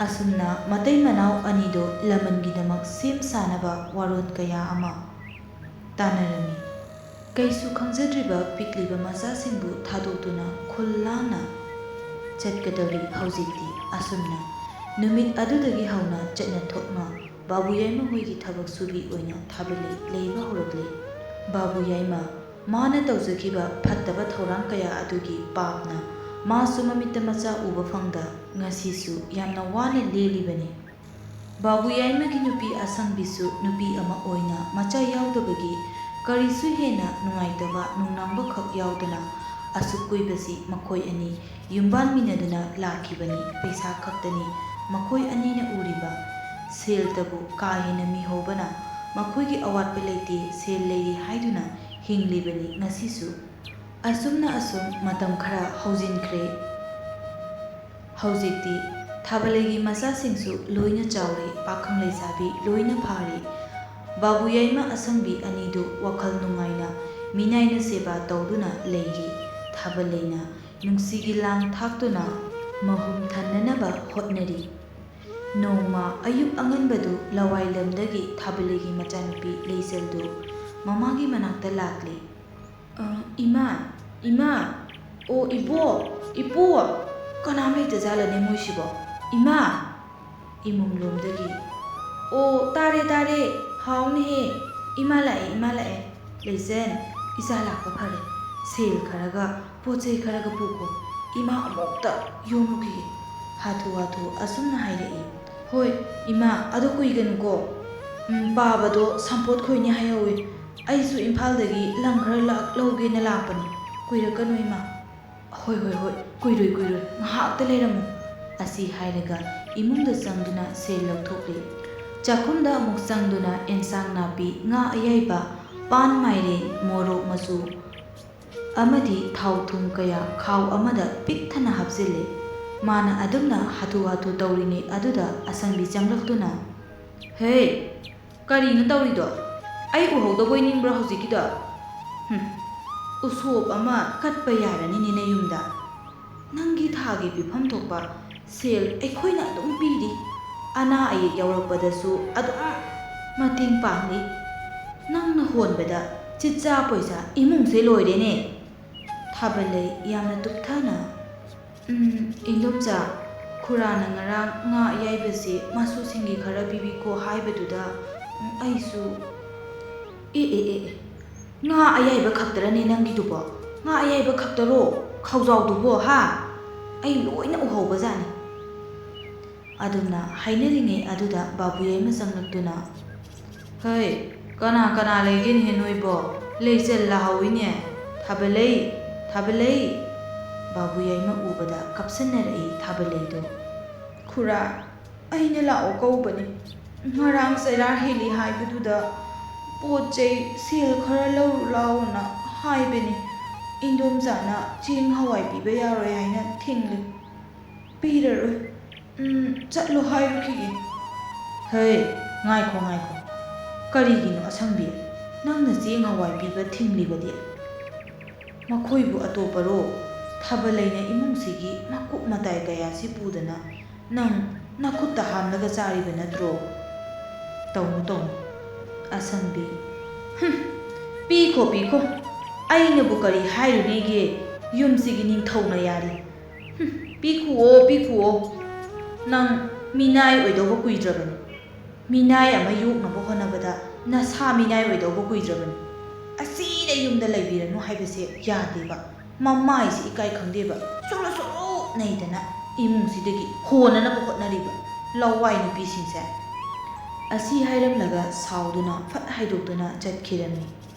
ꯑꯁꯨꯝꯅ ꯃꯇꯩ ꯃꯅꯥꯎ ꯑꯅꯤꯗꯣ ꯂꯃꯟꯒꯤꯗꯃꯛ ꯁꯦꯝ ꯁꯥꯅꯕ ꯋꯥꯔꯣꯜ ꯀꯌꯥ ꯑꯃ ꯇꯥꯟꯅꯔꯝꯃꯤ꯫ ꯀꯩꯁꯨ ꯈꯪꯖꯗ꯭ꯔꯤꯕ ꯄꯤꯛꯂꯤꯕ ꯃꯆꯥꯁꯤꯡꯕꯨ ꯊꯥꯗꯣꯛꯇꯨꯅ ꯈꯨꯜ ꯂꯥꯟꯅ ꯆꯠꯀꯗꯧꯔꯤ ꯍꯧꯖꯤꯛꯇꯤ꯫ ꯑꯁꯨꯝꯅ ꯅꯨꯃꯤꯠ ꯑꯗꯨꯗꯒꯤ ꯍꯧꯅ ꯆꯠꯅ ꯊꯣꯛꯅ ꯕꯥꯕꯨ ꯌꯥꯏꯃ ꯍꯣꯏꯒꯤ ꯊꯕꯛ ꯁꯨꯕꯤ ꯑꯣꯏꯅ ꯊꯥꯕꯂꯩ ꯂꯩꯕ ꯍꯧꯔꯛꯂꯦ꯫ ꯕꯥꯕꯨ ꯌꯥꯏꯃ ꯃꯥꯅ ꯇꯧꯖꯈꯤꯕ ꯐꯠꯇꯕ ꯊꯧꯔꯥꯡ ꯀꯌꯥ ꯑꯗꯨꯒꯤ ꯄꯥꯞꯅ ꯃꯥꯁꯨ ꯃꯃꯤꯠꯇ ꯃꯆꯥ ꯎꯕ ꯐꯪꯗ ꯉꯁꯤꯁꯨ ꯌꯥꯝꯅ ꯋꯥꯅ ꯂꯦꯜꯂꯤꯕꯅꯤ꯫ ꯕꯥꯕꯨ ꯌꯥꯏꯃꯒꯤ ꯅꯨꯄꯤ ꯑꯁꯪꯕꯤꯁꯨ ꯅꯨꯄꯤ ꯑꯃ ꯑꯣꯏꯅ ꯃꯆꯥ ꯌꯥꯎꯗꯕꯒꯤ ꯀꯔꯤꯁꯨ ꯍꯦꯟꯅ ꯅꯨꯡꯉꯥꯏꯇꯕ ꯅꯨꯡꯅꯥꯡꯕꯈꯛ ꯌꯥꯎꯗꯅ ꯑꯁꯨꯛ ꯀꯨꯏꯕꯁꯤ ꯃꯈꯣꯏ ꯑꯅꯤ ꯌꯨꯝꯕꯥꯟꯃꯤꯟꯅꯗꯨꯅ ꯂꯥꯛꯈꯤꯕꯅꯤ꯫ ꯄꯩꯁꯥ ꯈꯛꯇꯅꯤ ꯃꯈꯣꯏ ꯑꯅꯤꯅ ꯎꯔꯤꯕ꯫ ꯁꯦꯜꯇꯕꯨ ꯀꯥ ꯍꯦꯟꯅ ꯃꯤꯍꯧꯕꯅ ꯃꯈꯣꯏꯒꯤ ꯑꯋꯥꯠꯄ ꯂꯩꯇꯦ, ꯁꯦꯜ ꯂꯩꯔꯤ ꯍꯥꯏꯗꯨꯅ ꯍꯤꯡꯂꯤꯕꯅꯤ ꯉꯁꯤꯁꯨ꯫ ꯑꯁꯨꯝꯅ ꯑꯁꯨꯝ ꯃꯇꯝ ꯈꯔ ꯍꯧꯖꯤꯟꯈ꯭ꯔꯦ꯫ ꯍꯧꯖꯤꯛꯇꯤ ꯊꯥꯕꯂꯩꯒꯤ ꯃꯆꯥꯁꯤꯡꯁꯨ ꯂꯣꯏꯅ ꯆꯥꯎꯔꯦ, ꯄꯥꯈꯪ ꯂꯩꯁꯥꯕꯤ ꯂꯣꯏꯅ ꯐꯥꯔꯦ꯫ ꯕꯥꯕꯨ ꯌꯥꯏꯃ ꯑꯁꯪꯕꯤ ꯑꯅꯤꯗꯨ ꯋꯥꯈꯜ ꯅꯨꯡꯉꯥꯏꯅ ꯃꯤꯅꯥꯏꯅ ꯁꯦꯕꯥ ꯇꯧꯗꯨꯅ ꯂꯩꯔꯤ꯫ ꯊꯥꯕꯂꯩꯅ ꯅꯨꯡꯁꯤꯒꯤ ꯂꯥꯡ ꯊꯥꯛꯇꯨꯅ ꯃꯍꯨꯝ ꯊꯟꯅꯅꯕ ꯍꯣꯠꯅꯔꯤ꯫ ꯅꯣꯡꯃ ꯑꯌꯨꯛ ꯑꯉꯟꯕꯗꯨ ꯂꯋꯥꯏ ꯂꯝꯗꯒꯤ ꯊꯥꯕꯂꯩꯒꯤ ꯃꯆꯥꯅꯨꯄꯤ ꯂꯩꯆꯜꯗꯨ ꯃꯃꯥꯒꯤ ꯃꯅꯥꯛꯇ ꯂꯥꯛꯂꯤ꯫ "ꯑ, ꯏꯃꯥ, ꯏꯃꯥ, ꯑꯣ ꯏꯕꯣ, ꯏꯄꯨ, ꯀꯅꯥꯝ ꯂꯩꯇꯖꯥꯠꯂꯅꯦ ꯃꯣꯏꯁꯤꯕꯣ? ꯏꯃꯥ!" ꯏꯃꯨꯡꯂꯣꯝꯗꯒꯤ, "ꯑꯣ, ꯇꯥꯔꯦ, ꯇꯥꯔꯦ, ꯍꯥꯎꯅꯦꯍꯦ, ꯏꯃꯥ ꯂꯥꯛꯑꯦ, ꯏꯃꯥ ꯂꯥꯛꯑꯦ꯫ ꯂꯩꯆꯟ, ꯏꯆꯥ ꯂꯥꯛꯄ ꯐꯔꯦ, ꯁꯦꯜ ꯈꯔꯒ ꯄꯣꯠ ꯆꯩ ꯈꯔꯒ ꯄꯨꯈꯣ, ꯏꯃꯥ ꯑꯃꯨꯛꯇ ꯌꯣꯝꯂꯨꯈꯤꯒꯦ꯫" ꯍꯥꯊꯨ ꯍꯥꯊꯨ ꯑꯁꯨꯝꯅ ꯍꯥꯏꯔꯛꯏ꯫ "ꯍꯣꯏ ꯏꯃꯥ, ꯑꯗꯣ ꯀꯨꯏꯒꯅꯨꯀꯣ꯫ ꯎꯝ, ꯄꯥꯕꯗꯣ ꯁꯝꯄꯣꯠ ꯈꯣꯏꯅꯤ ꯍꯥꯏꯍꯧꯋꯤ꯫ ꯑꯩꯁꯨ ꯏꯝꯐꯥꯜꯗꯒꯤ ꯂꯪ ꯈꯔ ꯂꯥꯛ-, ꯂꯧꯒꯦꯅ ꯂꯥꯛꯄꯅꯤ꯫ ꯀꯨꯏꯔꯛꯀꯅꯨ ꯏꯃꯥ꯫" "ꯍꯣꯏ, ꯍꯣꯏ, ꯍꯣꯏ, ꯀꯨꯏꯔꯣꯏ, ꯀꯨꯏꯔꯣꯏ, ꯉꯥꯏꯍꯥꯛꯇ ꯂꯩꯔꯝꯃꯨ꯫" ꯑꯁꯤ ꯍꯥꯏꯔꯒ ꯏꯃꯨꯡꯗ ꯆꯪꯗꯨꯅ ꯁꯦꯜ ꯂꯧꯊꯣꯛꯂꯤ꯫ ꯆꯥꯛꯈꯨꯝꯗ ꯑꯃꯨꯛ ꯆꯪꯗꯨꯅ ꯑꯦꯟꯁꯥꯡ ꯅꯥꯄꯤ, ꯉꯥ ꯑꯌꯥꯏꯕ, ꯄꯥꯟ, ꯃꯥꯏꯔꯦꯟ, ꯃꯣꯔꯣꯛ ꯃꯆꯨ ꯑꯃꯗꯤ ꯊꯥꯎ ꯊꯨꯝ ꯀꯌꯥ ꯈꯥꯎ ꯑꯃꯗ ꯄꯤꯛ ꯊꯟꯅ ꯍꯥꯞꯆꯤꯜꯂꯤ꯫ ꯃꯥꯅ ꯑꯗꯨꯝꯅ ꯍꯥꯊꯨ ꯍꯥꯊꯨ ꯇꯧꯔꯤꯉꯩ ꯑꯗꯨꯗ ꯑꯁꯪꯕꯤ ꯆꯪꯂꯛꯇꯨꯅ, "ꯍꯦ, ꯀꯔꯤꯅꯣ ꯇꯧꯔꯤꯗꯣ? ꯑꯩ ꯎꯍꯧꯗꯕꯣꯏ ꯅꯤꯡꯕ꯭ꯔꯣ ꯍꯧꯖꯤꯛꯀꯤꯗꯣ? ꯍꯨꯝ, ꯎꯁꯣꯞ ꯑꯃ ꯀꯠꯄ ꯌꯥꯔꯅꯤꯅꯦ ꯅꯌꯨꯝꯗ꯫ ꯅꯪꯒꯤ ꯊꯥꯒꯤ ꯄꯤꯐꯝ ꯊꯣꯛꯄ ꯁꯦꯜ ꯑꯩꯈꯣꯏꯅ ꯑꯗꯨꯝ ꯄꯤꯔꯤ꯫ ꯑꯅꯥ ꯑꯌꯦꯛ ꯌꯥꯎꯔꯛꯄꯗꯁꯨ ꯑꯗꯨꯝ ꯃꯇꯦꯡ ꯄꯥꯡꯂꯤ꯫ ꯅꯪꯅ ꯍꯣꯟꯕꯗ ꯆꯤꯠꯆꯥ ꯄꯣꯏꯆꯥ ꯏꯃꯨꯡꯁꯦ ꯂꯣꯏꯔꯦꯅꯦ꯫" ꯊꯥꯕꯂꯩ ꯌꯥꯝꯅ ꯇꯨꯞꯊꯅ, "ꯎꯝ, ꯏꯟꯗꯣꯝꯆꯥ, ꯈꯨꯔꯥꯅ ꯉꯔꯥꯡ ꯉꯥ ꯑꯌꯥꯏꯕꯁꯦ ꯃꯁꯨꯁꯤꯡꯒꯤ ꯈꯔ ꯄꯤꯕꯤꯈꯣ ꯍꯥꯏꯕꯗꯨꯗ, ꯎꯝ, ꯑꯩꯁꯨ꯫" "ꯑꯦ, ꯑꯦ, ꯑꯦ, ꯑꯦ, ꯉꯥ ꯑꯌꯥꯏꯕ ꯈꯛꯇꯔꯅꯦ ꯅꯪꯒꯤꯗꯨꯕꯣ? ꯉꯥ ꯑꯌꯥꯏꯕ ꯈꯛꯇꯔꯣ ꯈꯥꯎꯖꯥꯎꯗꯨꯕꯣ, ꯍꯥ? ꯑꯩ ꯂꯣꯏꯅ ꯎꯍꯧꯕꯖꯥꯠꯅꯤ꯫" ꯑꯗꯨꯝꯅ ꯍꯥꯏꯅꯔꯤꯉꯩ ꯑꯗꯨꯗ ꯕꯥꯕꯨ ꯌꯥꯏꯃ ꯆꯪꯂꯛꯇꯨꯅ, "ꯍꯩ, ꯀꯅꯥ ꯀꯅꯥ ꯂꯩꯒꯦꯅꯦꯍꯦ ꯅꯣꯏꯕꯣ? ꯂꯩꯆꯜ ꯂꯥꯍꯧꯋꯤꯅꯦ꯫ ꯊꯥꯕꯂꯩ, ꯊꯥꯕꯂꯩ!" ꯕꯥꯕꯨ ꯌꯥꯏꯃ ꯎꯕꯗ ꯀꯞꯁꯟꯅꯔꯛꯏ ꯊꯥꯕꯂꯩꯗꯣ꯫ "ꯈꯨꯔꯥ, ꯑꯩꯅ ꯂꯥꯛꯑꯣ ꯀꯧꯕꯅꯤ꯫ ꯉꯔꯥꯡ ꯆꯩꯔꯥ ꯍꯦꯜꯂꯤ ꯍꯥꯏꯕꯗꯨꯗ ꯄꯣꯠ ꯆꯩ ꯁꯦꯜ ꯈꯔ ꯂꯧꯔꯨ ꯂꯥꯎꯅ ꯍꯥꯏꯕꯅꯤ꯫ ꯏꯟꯗꯣꯝꯆꯥꯅ ꯆꯦꯡ ꯍꯋꯥꯏ ꯄꯤꯕ ꯌꯥꯔꯣꯏ ꯍꯥꯏꯅ ꯊꯤꯡꯂꯤ꯫ ꯄꯤꯔꯔꯣꯏ꯫ ꯎꯝ, ꯆꯠꯂꯣ ꯍꯥꯏꯔꯨꯈꯤꯒꯦ꯫" "ꯍꯩ, ꯉꯥꯏꯈꯣ, ꯉꯥꯏꯈꯣ꯫ "ꯀꯔꯤꯒꯤꯅꯣ ꯑꯁꯪꯕꯤ? ꯅꯪꯅ ꯆꯦꯡ ꯍꯋꯥꯏ ꯄꯤꯕ ꯊꯤꯡꯂꯤꯕꯗꯤ?" "ꯃꯈꯣꯏꯕꯨ ꯑꯇꯣꯞꯄꯔꯣ? ꯊꯥꯕꯂꯩꯅ ꯏꯃꯨꯡꯁꯤꯒꯤ ꯃꯀꯨꯞ ꯃꯇꯥꯏ ꯀꯌꯥꯁꯤ ꯄꯨꯗꯅ ꯅꯪ ꯅꯈꯨꯠꯇ ꯍꯥꯝꯂꯒ ꯆꯥꯔꯤꯕ ꯅꯠꯇ꯭ꯔꯣ? ꯇꯧꯅꯨ, ꯇꯧꯅꯨ꯫ ꯑꯁꯪꯕꯤ, ꯍꯨꯝ, ꯄꯤꯈꯣ, ꯄꯤꯈꯣ꯫ ꯑꯩꯅꯕꯨ ꯀꯔꯤ ꯍꯥꯏꯔꯨꯅꯤꯒꯦ? ꯌꯨꯝꯁꯤꯒꯤ ꯅꯤꯡꯊꯧꯅ ꯌꯥꯔꯤ꯫ ꯍꯨꯝ, ꯄꯤꯈꯨꯑꯣ, ꯄꯤꯈꯨꯑꯣ꯫ ꯅꯪ ꯃꯤꯅꯥꯏ ꯑꯣꯏꯗꯧꯕ ꯀꯨꯏꯗ꯭ꯔꯕꯅꯤ꯫ ꯃꯤꯅꯥꯏ ꯑꯃ ꯌꯣꯛꯅꯕ ꯍꯣꯠꯅꯕꯗ ꯅꯁꯥ ꯃꯤꯅꯥꯏ ꯑꯣꯏꯗꯧꯕ ꯀꯨꯏꯗ꯭ꯔꯕꯅꯤ꯫ ꯑꯁꯤꯗ ꯌꯨꯝꯗ ꯂꯩꯕꯤꯔꯅꯨ ꯍꯥꯏꯕꯁꯦ ꯌꯥꯗꯦꯕ꯫ ꯃꯃꯥꯏꯁꯤ ꯏꯀꯥꯏ ꯈꯪꯗꯦꯕ꯫ ꯆꯨꯔꯨ ꯆꯨꯔꯨ ꯅꯩꯗꯅ ꯏꯃꯨꯡꯁꯤꯗꯒꯤ ꯍꯣꯟꯅꯅꯕ ꯍꯣꯠꯅꯔꯤꯕ ꯂꯋꯥꯏ ꯅꯨꯄꯤꯁꯤꯡꯁꯦ꯫" ꯑꯁꯤ ꯍꯥꯏꯔꯝꯂꯒ ꯁꯥꯎꯗꯨꯅ ꯐꯠ ꯍꯥꯏꯗꯣꯛꯇꯨꯅ ꯆꯠꯈꯤꯔꯝꯃꯤ꯫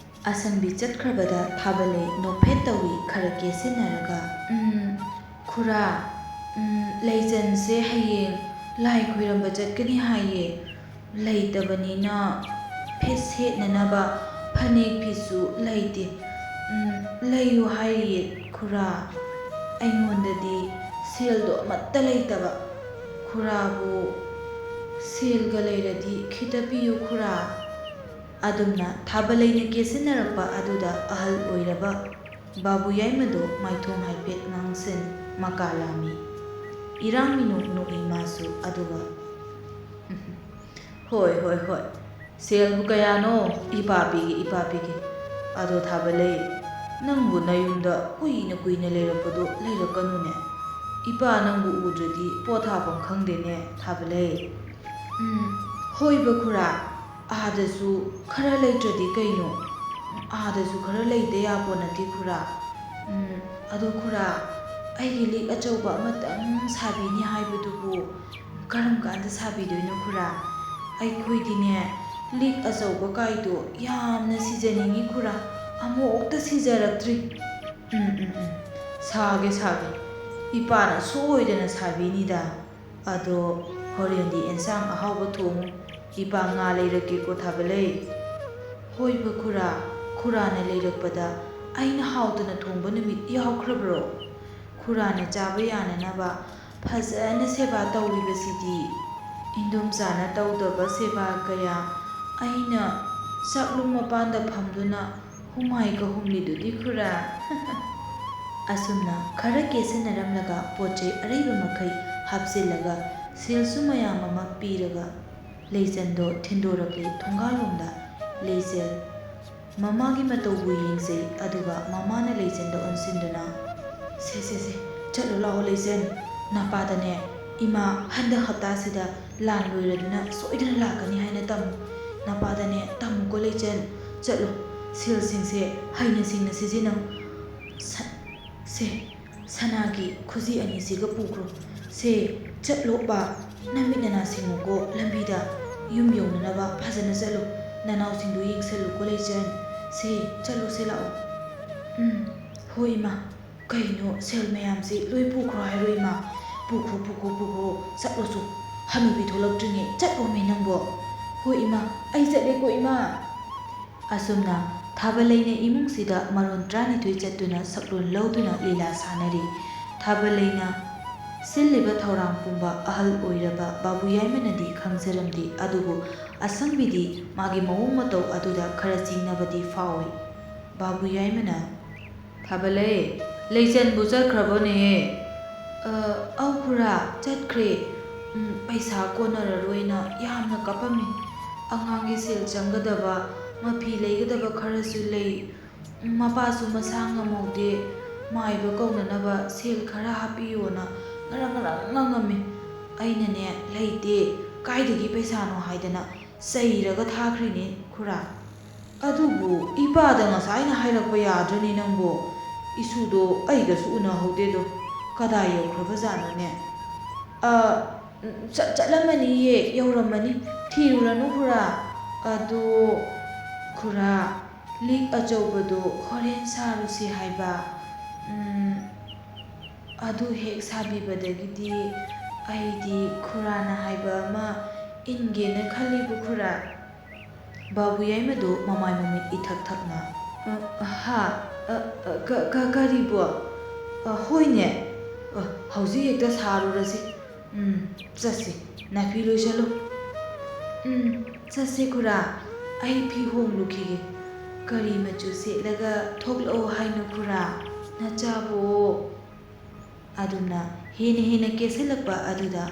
ꯑꯁꯪꯕꯤ ꯆꯠꯈ꯭ꯔꯕꯗ ꯊꯥꯕꯂꯩ ꯅꯣꯛꯐꯦꯠ ꯇꯧꯏ ꯈꯔ ꯀꯦꯁꯤꯟꯅꯔꯒ, "ꯎꯝ, ꯈꯨꯔꯥ, ꯎꯝ, ꯂꯩꯆꯟꯁꯦ ꯍꯌꯦꯡ ꯂꯥꯏ ꯈꯣꯏꯔꯝꯕ ꯆꯠꯀꯅꯤ ꯍꯥꯏꯌꯦ꯫ ꯂꯩꯇꯕꯅꯤꯅ ꯐꯦꯠ ꯁꯦꯠꯅꯅꯕ ꯐꯅꯦꯛ ꯐꯤꯁꯨ ꯂꯩꯇꯦ꯫ ꯎꯝ, ꯂꯩꯌꯨ ꯍꯥꯏꯔꯤꯌꯦ ꯈꯨꯔꯥ꯫ ꯑꯩꯉꯣꯟꯗꯗꯤ ꯁꯦꯜꯗꯣ ꯑꯃꯠꯇ ꯂꯩꯇꯕ꯫ ꯈꯨꯔꯥꯕꯨ ꯁꯦꯜꯒ ꯂꯩꯔꯗꯤ ꯈꯤꯇ ꯄꯤꯌꯨ ꯈꯨꯔꯥ꯫" ꯑꯗꯨꯝꯅ ꯊꯥꯕꯂꯩꯅ ꯀꯦꯁꯤꯟꯅꯔꯛꯄ ꯑꯗꯨꯗ ꯑꯍꯜ ꯑꯣꯏꯔꯕ ꯕꯥꯕꯨ ꯌꯥꯏꯃꯗꯣ ꯃꯥꯏꯊꯣꯡ ꯍꯥꯏꯐꯦꯠ ꯉꯥꯡꯁꯤꯟ ꯃꯀꯥ ꯂꯥꯝꯃꯤ꯫ ꯏꯔꯥꯡ ꯃꯤꯅꯣꯛ ꯅꯣꯛꯏ ꯃꯥꯁꯨ, ꯑꯗꯨꯒ, "ꯍꯣꯏ, ꯍꯣꯏ, ꯍꯣꯏ꯫ ꯁꯦꯜꯕꯨ ꯀꯌꯥꯅꯣ? ꯏꯄꯥ ꯄꯤꯒꯦ, ꯏꯄꯥ ꯄꯤꯒꯦ꯫ ꯑꯗꯣ ꯊꯥꯕꯂꯩ, ꯅꯪꯕꯨ ꯅꯌꯨꯝꯗ ꯀꯨꯏꯅ ꯀꯨꯏꯅ ꯂꯩꯔꯛꯄꯗꯣ ꯂꯩꯔꯛꯀꯅꯨꯅꯦ꯫ ꯏꯄꯥ ꯅꯪꯕꯨ ꯎꯗ꯭ꯔꯗꯤ ꯄꯣꯊꯥꯐꯝ ꯈꯪꯗꯦꯅꯦ ꯊꯥꯕꯂꯩ꯫" "ꯎꯝ, ꯍꯣꯏꯕ ꯈꯨꯔꯥ, ꯑꯥꯗꯁꯨ ꯈꯔ ꯂꯩꯇ꯭ꯔꯗꯤ ꯀꯩꯅꯣ? ꯑꯥꯗꯁꯨ ꯈꯔ ꯂꯩꯇ ꯌꯥꯄꯣ ꯅꯠꯇꯦ ꯈꯨꯔꯥ꯫ ꯎꯝ, ꯑꯗꯣ ꯈꯨꯔꯥ, ꯑꯩꯒꯤ ꯂꯤꯛ ꯑꯆꯧꯕ ꯑꯃꯇꯪ ꯁꯥꯕꯤꯅꯤ ꯍꯥꯏꯕꯗꯨꯕꯨ ꯀꯔꯝ ꯀꯥꯟꯗ ꯁꯥꯕꯤꯗꯣꯏꯅꯣ ꯈꯨꯔꯥ? ꯑꯩꯈꯣꯏꯗꯤꯅꯦ, ꯂꯤꯛ ꯑꯆꯧꯕ ꯀꯥꯏꯗꯣ ꯌꯥꯝꯅ ꯁꯤꯖꯅꯤꯡꯉꯤ ꯈꯨꯔꯥ, ꯑꯃꯨꯛꯇ ꯁꯤꯖꯔꯛꯇ꯭ꯔꯤ꯫" "ꯎꯝ, ꯎꯝ, ꯎꯝ, ꯁꯥꯒꯦ, ꯁꯥꯒꯦ꯫ ꯏꯄꯥꯅ ꯁꯣꯏꯗꯅ ꯁꯥꯕꯤꯅꯤꯗ꯫ ꯑꯗꯣ ꯍꯣꯔꯦꯟꯗꯤ ꯑꯦꯟꯁꯥꯡ ꯑꯍꯥꯎꯕ ꯊꯣꯡꯉꯨ꯫ ꯏꯄꯥ ꯉꯥ ꯂꯩꯔꯛꯀꯦꯀꯣ ꯊꯥꯕꯂꯩ꯫" "ꯍꯣꯏꯕ ꯈꯨꯔꯥ, ꯈꯨꯔꯥꯅ ꯂꯩꯔꯛꯄꯗ ꯑꯩꯅ ꯍꯥꯎꯇꯅ ꯊꯣꯡꯕ ꯅꯨꯃꯤꯠ ꯌꯥꯎꯈ꯭ꯔꯕ꯭ꯔꯣ? ꯈꯨꯔꯥꯅ ꯆꯥꯕ ꯌꯥꯅꯅꯕ ꯐꯖꯅ ꯁꯦꯕꯥ ꯇꯧꯔꯤꯕꯁꯤꯗꯤ꯫ ꯏꯟꯗꯣꯝꯆꯥꯅ ꯇꯧꯗꯕ ꯁꯦꯕꯥ ꯀꯌꯥ ꯑꯩꯅ ꯆꯥꯛꯂꯨꯝ ꯃꯄꯥꯟꯗ ꯐꯝꯗꯨꯅ ꯍꯨꯃꯥꯏꯒ ꯍꯨꯝꯂꯤꯗꯨꯗꯤ ꯈꯨꯔꯥ꯫ ꯑꯁꯨꯝꯅ ꯈꯔ ꯀꯦꯁꯟꯅꯔꯝꯂꯒ ꯄꯣꯠ ꯆꯩ ꯑꯔꯩꯕ ꯃꯈꯩ ꯍꯥꯞꯆꯤꯜꯂꯒ ꯁꯤꯜꯁꯨ ꯃꯌꯥꯝ ꯑꯃ ꯄꯤꯔꯒ ꯂꯩꯆꯟꯗꯣ ꯊꯤꯟꯗꯣꯔꯛꯂꯦ ꯊꯣꯡꯒꯥꯜꯂꯣꯝꯗ꯫ ꯂꯩꯆꯟ ꯃꯃꯥꯒꯤ ꯃꯇꯧꯕꯨ ꯌꯦꯡꯖꯩ, ꯑꯗꯨꯒ ꯃꯃꯥꯅ ꯂꯩꯆꯟꯗ ꯑꯣꯟꯁꯤꯟꯗꯨꯅ, "ꯁꯦ, ꯁꯦ, ꯁꯦ, ꯆꯠꯂꯨ ꯂꯥꯛꯑꯣ ꯂꯩꯆꯟ꯫ ꯅꯄꯥꯗꯅꯦ, ꯏꯃꯥ ꯍꯟꯗꯛ ꯍꯞꯇꯥꯁꯤꯗ ꯂꯥꯟ ꯂꯣꯏꯔꯗꯨꯅ ꯁꯣꯏꯗꯅ ꯂꯥꯛꯀꯅꯤ ꯍꯥꯏꯅ ꯇꯝꯃꯨ꯫ ꯅꯄꯥꯗꯅꯦ ꯇꯝꯃꯨꯀꯣ ꯂꯩꯆꯟ꯫ ꯆꯠꯂꯨ, ꯁꯤꯜꯁꯤꯡꯁꯦ ꯍꯩꯅ ꯁꯤꯡꯅ ꯁꯤꯖꯤꯟꯅꯧ꯫ ꯁ-, ꯁꯦ, ꯁꯅꯥꯒꯤ ꯈꯨꯖꯤ ꯑꯅꯤꯁꯤꯒ ꯄꯨꯈ꯭ꯔꯣ꯫ ꯁꯦ, ꯆꯠꯂꯣ ꯄꯥ, ꯅꯃꯤꯠ ꯅꯅꯥ ꯁꯤꯡꯉꯨꯀꯣ ꯂꯝꯕꯤꯗ꯫ ꯌꯨꯝ ꯌꯧꯅꯅꯕ ꯐꯖꯅ ꯆꯠꯂꯨ꯫ ꯅꯅꯥꯎꯁꯤꯡꯗꯨ ꯌꯦꯡꯁꯜꯂꯨꯀꯣ ꯂꯩꯆꯟ꯫ ꯁꯦ, ꯆꯠꯂꯨꯁꯦ ꯂꯥꯛꯑꯣ꯫ ꯎꯝ, ꯍꯣꯏ ꯏꯃꯥ꯫ ꯀꯩꯅꯣ, ꯁꯦꯜ ꯃꯌꯥꯝꯁꯤ ꯂꯣꯏ ꯄꯨꯈ꯭ꯔꯣ ꯍꯥꯏꯔꯣ ꯏꯃꯥ? ꯄꯨꯈ꯭ꯔꯣ, ꯄꯨꯈ꯭ꯔꯣ, ꯄꯨꯈ꯭ꯔꯣ꯫ ꯆꯠꯂꯨꯁꯨ꯫ ꯍꯅꯨꯕꯤ ꯊꯣꯛꯂꯛꯇ꯭ꯔꯤꯉꯩ ꯆꯠꯂꯣꯃꯤ ꯅꯪꯕꯣ꯫ ꯍꯣꯏ ꯏꯃꯥ, ꯑꯩ ꯆꯠꯂꯦꯀꯣ ꯏꯃꯥ꯫ ꯑꯁꯨꯝꯅ ꯊꯥꯕꯂꯩꯅ ꯏꯃꯨꯡꯁꯤꯗ ꯃꯔꯣꯟ ꯇꯔꯥꯅꯤꯊꯣꯏ ꯆꯠꯇꯨꯅ ꯁꯛꯂꯣꯟ ꯂꯧꯗꯨꯅ ꯂꯤꯂꯥ ꯁꯥꯟꯅꯔꯤ꯫ ꯊꯥꯕꯂꯩꯅ ꯁꯤꯜꯂꯤꯕ ꯊꯧꯔꯥꯡ ꯄꯨꯝꯕ ꯑꯍꯜ ꯑꯣꯏꯔꯕ ꯕꯥꯕꯨ ꯌꯥꯏꯃꯅꯗꯤ ꯈꯪꯖꯔꯝꯗꯦ, ꯑꯗꯨꯕꯨ ꯑꯁꯪꯕꯤꯗꯤ ꯃꯥꯒꯤ ꯃꯑꯣꯡ ꯃꯇꯧ ꯑꯗꯨꯗ ꯈꯔ ꯆꯤꯡꯅꯕꯗꯤ ꯐꯥꯎꯏ꯫ ꯕꯥꯕꯨ ꯌꯥꯏꯃꯅ, "ꯊꯥꯕꯂꯩ, ꯂꯩꯆꯟꯕꯨ ꯆꯠꯈ꯭ꯔꯕꯅꯦꯍꯦ?" "ꯑ, ꯑꯧ ꯈꯨꯔꯥ, ꯆꯠꯈ꯭ꯔꯦ꯫ ꯎꯝ, ꯄꯩꯁꯥ ꯀꯣꯟꯅꯔꯔꯣꯏꯅ ꯌꯥꯝꯅ ꯀꯞꯄꯝꯃꯤ꯫ ꯑꯉꯥꯡꯒꯤ ꯁꯦꯜ ꯆꯪꯒꯗꯕ, ꯃꯐꯤ ꯂꯩꯒꯗꯕ ꯈꯔꯁꯨ ꯂꯩ꯫ ꯃꯄꯥꯁꯨ ꯃꯁꯥ ꯉꯝꯍꯧꯗꯦ, ꯃꯥꯏꯕ ꯀꯧꯅꯅꯕ ꯁꯦꯜ ꯈꯔ ꯍꯥꯞꯄꯤꯌꯣꯅ ꯉꯔꯪ ꯉꯔꯪ ꯉꯪꯉꯝꯃꯤ꯫ ꯑꯩꯅꯅꯦ, ꯂꯩꯇꯦ, ꯀꯥꯏꯗꯒꯤ ꯄꯩꯁꯥꯅꯣ ꯍꯥꯏꯗꯅ ꯆꯩꯔꯒ ꯊꯥꯈ꯭ꯔꯤꯅꯦ ꯈꯨꯔꯥ꯫ ꯑꯗꯨꯕꯨ ꯏꯄꯥꯗ ꯉꯁꯥꯏꯅ ꯍꯥꯏꯔꯛꯄ ꯌꯥꯗ꯭ꯔꯅꯦ ꯅꯪꯕꯣ? ꯏꯁꯨꯗꯣ ꯑꯩꯒꯁꯨ ꯎꯅꯍꯧꯗꯦꯗꯣ, ꯀꯗꯥꯏ ꯌꯧꯈ꯭ꯔꯕꯖꯥꯠꯅꯣꯅꯦ?" "ꯑ, ꯆꯠ-, ꯆꯠꯂꯝꯃꯅꯤꯌꯦ, ꯌꯧꯔꯝꯃꯅꯤ꯫ ꯊꯤꯔꯨꯔꯅꯨ ꯈꯨꯔꯥ꯫ ꯑꯗꯣ ꯈꯨꯔꯥ, ꯂꯤꯛ ꯑꯆꯧꯕꯗꯣ ꯍꯣꯔꯦꯟ ꯁꯥꯔꯨꯁꯤ ꯍꯥꯏꯕ꯫ ꯎꯝ, ꯑꯗꯨ ꯍꯦꯛ ꯁꯥꯕꯤꯕꯗꯒꯤꯗꯤ ꯑꯩꯗꯤ ꯈꯨꯔꯥꯅ ꯍꯥꯏꯕ ꯑꯃ ꯏꯟꯒꯦꯅ ꯈꯜꯂꯤꯕꯨ ꯈꯨꯔꯥ꯫" ꯕꯥꯕꯨ ꯌꯥꯏꯃꯗꯨ ꯃꯃꯥꯏ ꯃꯃꯤꯠ ꯏꯊꯛ ꯊꯛꯅ, "ꯑ, ꯍꯥ? ꯑ, ꯑ, ꯀ-, ꯀ-, ꯀꯔꯤꯕꯣ? ꯑ, ꯍꯣꯏꯅꯦ꯫ ꯑ, ꯍꯧꯖꯤꯛ ꯍꯦꯛꯇ ꯁꯥꯔꯨꯔꯁꯤ꯫ ꯎꯝ, ꯆꯠꯁꯤ꯫ ꯅꯥꯄꯤ ꯂꯣꯏꯁꯜꯂꯨ꯫" "ꯎꯝ, "ꯆꯠꯁꯦ ꯈꯨꯔꯥ, ꯑꯩ ꯐꯤ ꯍꯣꯡꯂꯨꯈꯤꯒꯦ꯫ ꯀꯔꯤ ꯃꯆꯨ ꯁꯦꯠꯂꯒ ꯊꯣꯛꯂꯛꯑꯣ ꯍꯥꯏꯅꯣ ꯈꯨꯔꯥ? ꯅꯆꯥꯕꯨ?" ꯑꯗꯨꯅ ꯍꯦꯟꯅ ꯍꯦꯟꯅ ꯀꯦꯁꯤꯜꯂꯛꯄ ꯑꯗꯨꯗ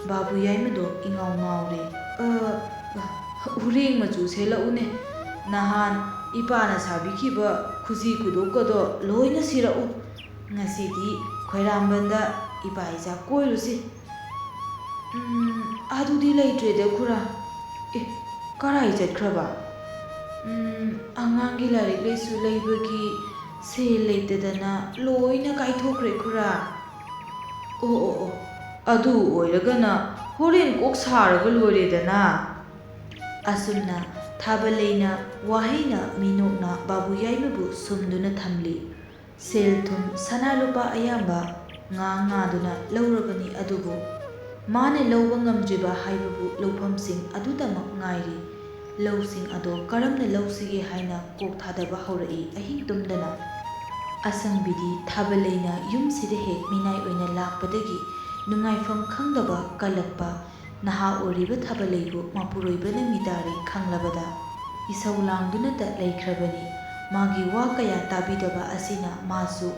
ꯕꯥꯕꯨ ꯌꯥꯏꯃꯗꯣ ꯏꯉꯥꯎ ꯉꯥꯎꯔꯦ꯫ "ꯑ, ꯎꯔꯦꯡ ꯃꯆꯨ ꯁꯦꯠꯂꯛꯎꯅꯦ꯫ ꯅꯍꯥꯟ ꯏꯄꯥꯅ ꯁꯥꯕꯤꯈꯤꯕ ꯈꯨꯖꯤ ꯈꯨꯗꯣꯞꯀꯗꯣ ꯂꯣꯏꯅ ꯁꯤꯔꯛꯎ꯫ ꯉꯁꯤꯗꯤ ꯈ꯭ꯋꯥꯏꯔꯥꯝꯕꯟꯗ ꯏꯄꯥ ꯏꯆꯥ ꯀꯣꯏꯔꯨꯁꯤ꯫" "ꯎꯝ, ꯑꯗꯨꯗꯤ ꯂꯩꯇ꯭ꯔꯦꯗ ꯈꯨꯔꯥ꯫ ꯑꯦ, ꯀꯔꯥꯏ ꯆꯠꯈ꯭ꯔꯕ?" "ꯎꯝ, ꯑꯉꯥꯡꯒꯤ ꯂꯥꯏꯔꯤꯛ ꯂꯥꯏꯁꯨ ꯂꯩꯕꯒꯤ ꯁꯦꯜ ꯂꯩꯇꯗꯅ ꯂꯣꯏꯅ ꯀꯥꯏꯊꯣꯛꯈ꯭ꯔꯦ ꯈꯨꯔꯥ꯫" "ꯑꯣ, ꯑꯣ, ꯑꯣ, ꯑꯗꯨ ꯑꯣꯏꯔꯒꯅ ꯍꯣꯔꯦꯟ ꯀꯣꯛ ꯁꯥꯔꯒ ꯂꯣꯏꯔꯦꯗꯅ꯫" ꯑꯁꯨꯝꯅ ꯊꯥꯕꯂꯩꯅ ꯋꯥꯍꯩꯅ ꯃꯤꯅꯣꯛꯅ ꯕꯥꯕꯨ ꯌꯥꯏꯃꯕꯨ ꯁꯨꯝꯗꯨꯅ ꯊꯝꯂꯤ꯫ ꯁꯦꯜ ꯊꯨꯝ, ꯁꯅꯥ ꯂꯨꯄꯥ ꯑꯌꯥꯝꯕ ꯉꯥ ꯉꯥꯗꯨꯅ ꯂꯧꯔꯕꯅꯤ, ꯑꯗꯨꯕꯨ ꯃꯥꯅ ꯂꯧꯕ ꯉꯝꯗ꯭ꯔꯤꯕ ꯍꯥꯏꯕꯕꯨ ꯂꯧꯐꯝꯁꯤꯡ ꯑꯗꯨꯗꯃꯛ ꯉꯥꯏꯔꯤ꯫ ꯂꯧꯁꯤꯡ ꯑꯗꯣ ꯀꯔꯝꯅ ꯂꯧꯁꯤꯒꯦ ꯍꯥꯏꯅ ꯀꯣꯛ ꯊꯥꯗꯕ ꯍꯧꯔꯛꯏ ꯑꯍꯤꯡ ꯇꯨꯝꯗꯅ꯫ ꯑꯁꯪꯕꯤꯗꯤ ꯊꯥꯕꯂꯩꯅ ꯌꯨꯝꯁꯤꯗ ꯍꯦꯛ ꯃꯤꯅꯥꯏ ꯑꯣꯏꯅ ꯂꯥꯛꯄꯗꯒꯤ ꯅꯨꯡꯉꯥꯏꯐꯝ ꯈꯪꯗꯕ ꯀꯜꯂꯛꯄ ꯅꯍꯥ ꯑꯣꯏꯔꯤꯕ ꯊꯥꯕꯂꯩꯕꯨ ꯃꯄꯨꯔꯣꯏꯕꯅ ꯃꯤꯇꯥꯔꯤ ꯈꯪꯂꯕꯗ ꯏꯁꯧ ꯂꯥꯡꯗꯨꯅꯇ ꯂꯩꯈ꯭ꯔꯕꯅꯤ꯫ ꯃꯥꯒꯤ ꯋꯥ ꯀꯌꯥ ꯇꯥꯕꯤꯗꯕ ꯑꯁꯤꯅ ꯃꯥꯁꯨ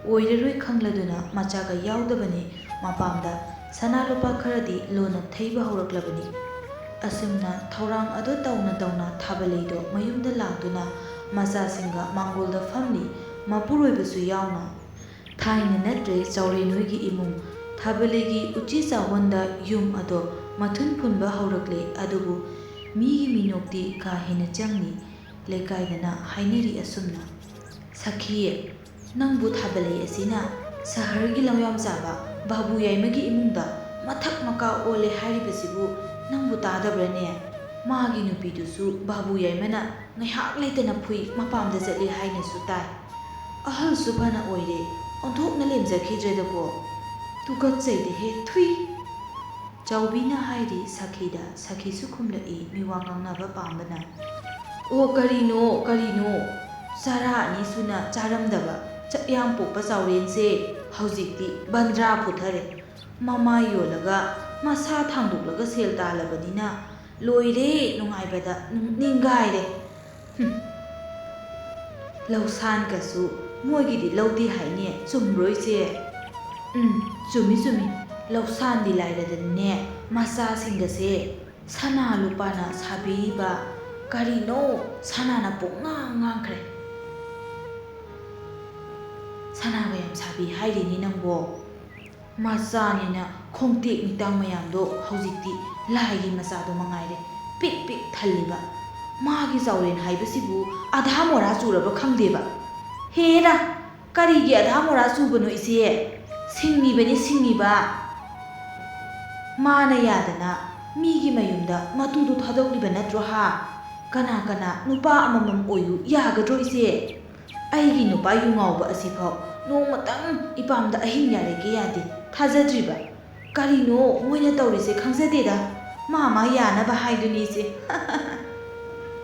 ꯑꯣꯏꯔꯔꯣꯏ ꯈꯪꯂꯗꯨꯅ ꯃꯆꯥꯒ ꯌꯥꯎꯗꯕꯅꯤ ꯃꯄꯥꯝꯗ ꯁꯅꯥ ꯂꯨꯄꯥ ꯈꯔꯗꯤ ꯂꯣꯟꯅ ꯊꯩꯕ ꯍꯧꯔꯛꯂꯕꯅꯤ꯫ ꯑꯁꯨꯝꯅ ꯊꯧꯔꯥꯡ ꯑꯗꯨ ꯇꯧꯅ ꯇꯧꯅ ꯊꯥꯕꯂꯩꯗꯣ ꯃꯌꯨꯝꯗ ꯂꯥꯛꯇꯨꯅ ꯃꯆꯥꯁꯤꯡꯒ ꯃꯥꯡꯒꯣꯜꯗ ꯐꯝꯂꯤ, ꯃꯄꯨꯔꯣꯏꯕꯁꯨ ꯌꯥꯎꯅ꯫ ꯊꯥꯏꯅ ꯅꯠꯇ꯭ꯔꯦ ꯆꯥꯎꯔꯦꯟ ꯍꯣꯏꯒꯤ ꯏꯃꯨꯡ꯫ ꯊꯥꯕꯂꯩꯒꯤ ꯎꯆꯤ ꯆꯥꯎꯍꯣꯟꯗ ꯌꯨꯝ ꯑꯗꯣ ꯃꯊꯨꯟ ꯐꯨꯟꯕ ꯍꯧꯔꯛꯂꯦ, ꯑꯗꯨꯕꯨ ꯃꯤꯒꯤ ꯃꯤꯅꯣꯛꯇꯤ ꯀꯥ ꯍꯦꯟꯅ ꯆꯪꯂꯤ꯫ ꯂꯩꯀꯥꯏꯗꯅ ꯍꯥꯏꯅꯔꯤ ꯑꯁꯨꯝꯅ, "ꯁꯈꯤ, ꯅꯪꯕꯨ ꯊꯥꯕꯂꯩ ꯑꯁꯤꯅ ꯁꯍꯔꯒꯤ ꯂꯧꯌꯥꯝ ꯆꯥꯕ ꯕꯥꯕꯨ ꯌꯥꯏꯃꯒꯤ ꯏꯃꯨꯡꯗ ꯃꯊꯛ ꯃꯀꯥ ꯑꯣꯜꯂꯦ ꯍꯥꯏꯔꯤꯕꯁꯤꯕꯨ ꯅꯪꯕꯨ ꯇꯥꯗꯕ꯭ꯔꯅꯦ? ꯃꯥꯒꯤ ꯅꯨꯄꯤꯗꯨꯁꯨ ꯕꯥꯕꯨ ꯌꯥꯏꯃꯅ ꯉꯥꯏꯍꯥꯛ ꯂꯩꯇꯅ ꯐꯨꯏ, ꯃꯄꯥꯝꯗ ꯆꯠꯂꯤ ꯍꯥꯏꯅꯁꯨ ꯇꯥꯏ꯫ ꯑꯍꯜꯁꯨ ꯐꯅ ꯑꯣꯏꯔꯦ, ꯑꯣꯟꯊꯣꯛꯅ ꯂꯦꯝꯖꯈꯤꯗ꯭ꯔꯦꯗꯀꯣ꯫ ꯇꯨꯀꯠꯆꯩꯗꯍꯦ, ꯊꯨꯏ!" ꯆꯥꯎꯕꯤꯅ ꯍꯥꯏꯔꯤ ꯁꯈꯤꯗ꯫ ꯁꯈꯤꯁꯨ ꯈꯨꯝꯂꯛꯏ ꯃꯤꯋꯥ ꯉꯥꯡꯅꯕ ꯄꯥꯝꯕꯅ, "ꯑꯣ, ꯀꯔꯤꯅꯣ, ꯀꯔꯤꯅꯣ? ꯆꯔꯥ ꯑꯅꯤ ꯁꯨꯅ ꯆꯥꯔꯝꯗꯕ ꯆꯛꯌꯥꯝ ꯄꯣꯛꯄ ꯆꯥꯎꯔꯦꯟꯁꯦ ꯍꯧꯖꯤꯛꯇꯤ ꯕꯟꯗ꯭ꯔꯥ ꯄꯨꯊꯔꯦ꯫ ꯃꯃꯥ ꯌꯣꯜꯂꯒ ꯃꯁꯥ ꯊꯥꯡꯗꯣꯛꯂꯒ ꯁꯦꯜ ꯇꯥꯜꯂꯕꯅꯤꯅ ꯂꯣꯏꯔꯦ ꯅꯨꯡꯉꯥꯏꯕꯗ, ꯅꯤꯡꯒꯥꯏꯔꯦ꯫ ꯍꯨꯝ꯫ ꯂꯧꯁꯥꯟꯒꯁꯨ ꯃꯣꯏꯒꯤꯗꯤ ꯂꯧꯗꯦ ꯍꯥꯏꯅꯦ, ꯆꯨꯝꯕ꯭ꯔꯣ ꯏꯆꯦ? ꯎꯝ, ꯆꯨꯝꯃꯤ ꯆꯨꯝꯃꯤ꯫ ꯂꯧꯁꯥꯟꯗꯤ ꯂꯥꯏꯔꯗꯅꯅꯦ, ꯃꯆꯥꯁꯤꯡꯒꯁꯦ ꯁꯅꯥ ꯂꯨꯄꯥꯅ ꯁꯥꯕꯤꯔꯤꯕ ꯀꯔꯤꯅꯣ ꯁꯅꯥꯅ ꯄꯨꯡꯉꯥꯡ ꯉꯥꯡꯈ꯭ꯔꯦ꯫ ꯁꯅꯥꯒ ꯌꯥꯝ ꯁꯥꯕꯤ ꯍꯥꯏꯔꯤꯅꯤ ꯅꯪꯕꯣ꯫ ꯃꯆꯥꯅꯤꯅ ꯈꯣꯡꯇꯦꯛ ꯅꯤꯛꯇꯥꯡ ꯃꯌꯥꯝꯗꯣ ꯍꯧꯖꯤꯛꯇꯤ ꯂꯥꯏꯒꯤ ꯃꯆꯥꯗꯣ ꯃꯉꯥꯏꯔꯦ ꯄꯤꯛ ꯄꯤꯛ ꯊꯜꯂꯤꯕ꯫ ꯃꯥꯒꯤ ꯆꯥꯎꯔꯦꯟ ꯍꯥꯏꯕꯁꯤꯕꯨ ꯑꯙꯥ ꯃꯣꯔꯥ ꯆꯨꯔꯕ ꯈꯪꯗꯦꯕ꯫ ꯍꯦꯔꯥ! ꯀꯔꯤꯒꯤ ꯑꯙꯥ ꯃꯣꯔꯥ ꯆꯨꯕꯅꯣ ꯏꯆꯦ? ꯁꯤꯡꯉꯤꯕꯅꯤ ꯁꯤꯡꯉꯤꯕ꯫ ꯃꯥꯅ ꯌꯥꯗꯅ ꯃꯤꯒꯤ ꯃꯌꯨꯝꯗ ꯃꯇꯨꯗꯨ ꯊꯥꯗꯣꯛꯂꯤꯕ ꯅꯠꯇ꯭ꯔꯣ ꯍꯥ? ꯀꯅꯥ ꯀꯅꯥ ꯅꯨꯄꯥ ꯑꯃꯃꯝ ꯑꯣꯏꯌꯨ ꯌꯥꯒꯗ꯭ꯔꯣ ꯏꯆꯦ? ꯑꯩꯒꯤ ꯅꯨꯄꯥ ꯌꯨ ꯉꯥꯎꯕ ꯑꯁꯤꯐꯥꯎ ꯅꯣꯡꯃꯇꯪ ꯏꯄꯥꯝꯗ ꯑꯍꯤꯡ ꯌꯥꯔꯦꯒꯦ ꯌꯥꯗꯦ꯫ ꯊꯥꯖꯗ꯭ꯔꯤꯕ? ꯀꯔꯤꯅꯣ ꯃꯣꯏꯅ ꯇꯧꯔꯤꯁꯦ ꯈꯪꯖꯗꯦꯗ꯫ ꯃꯥ ꯃꯥ ꯌꯥꯅꯕ ꯍꯥꯏꯗꯨꯅꯤ ꯏꯆꯦ꯫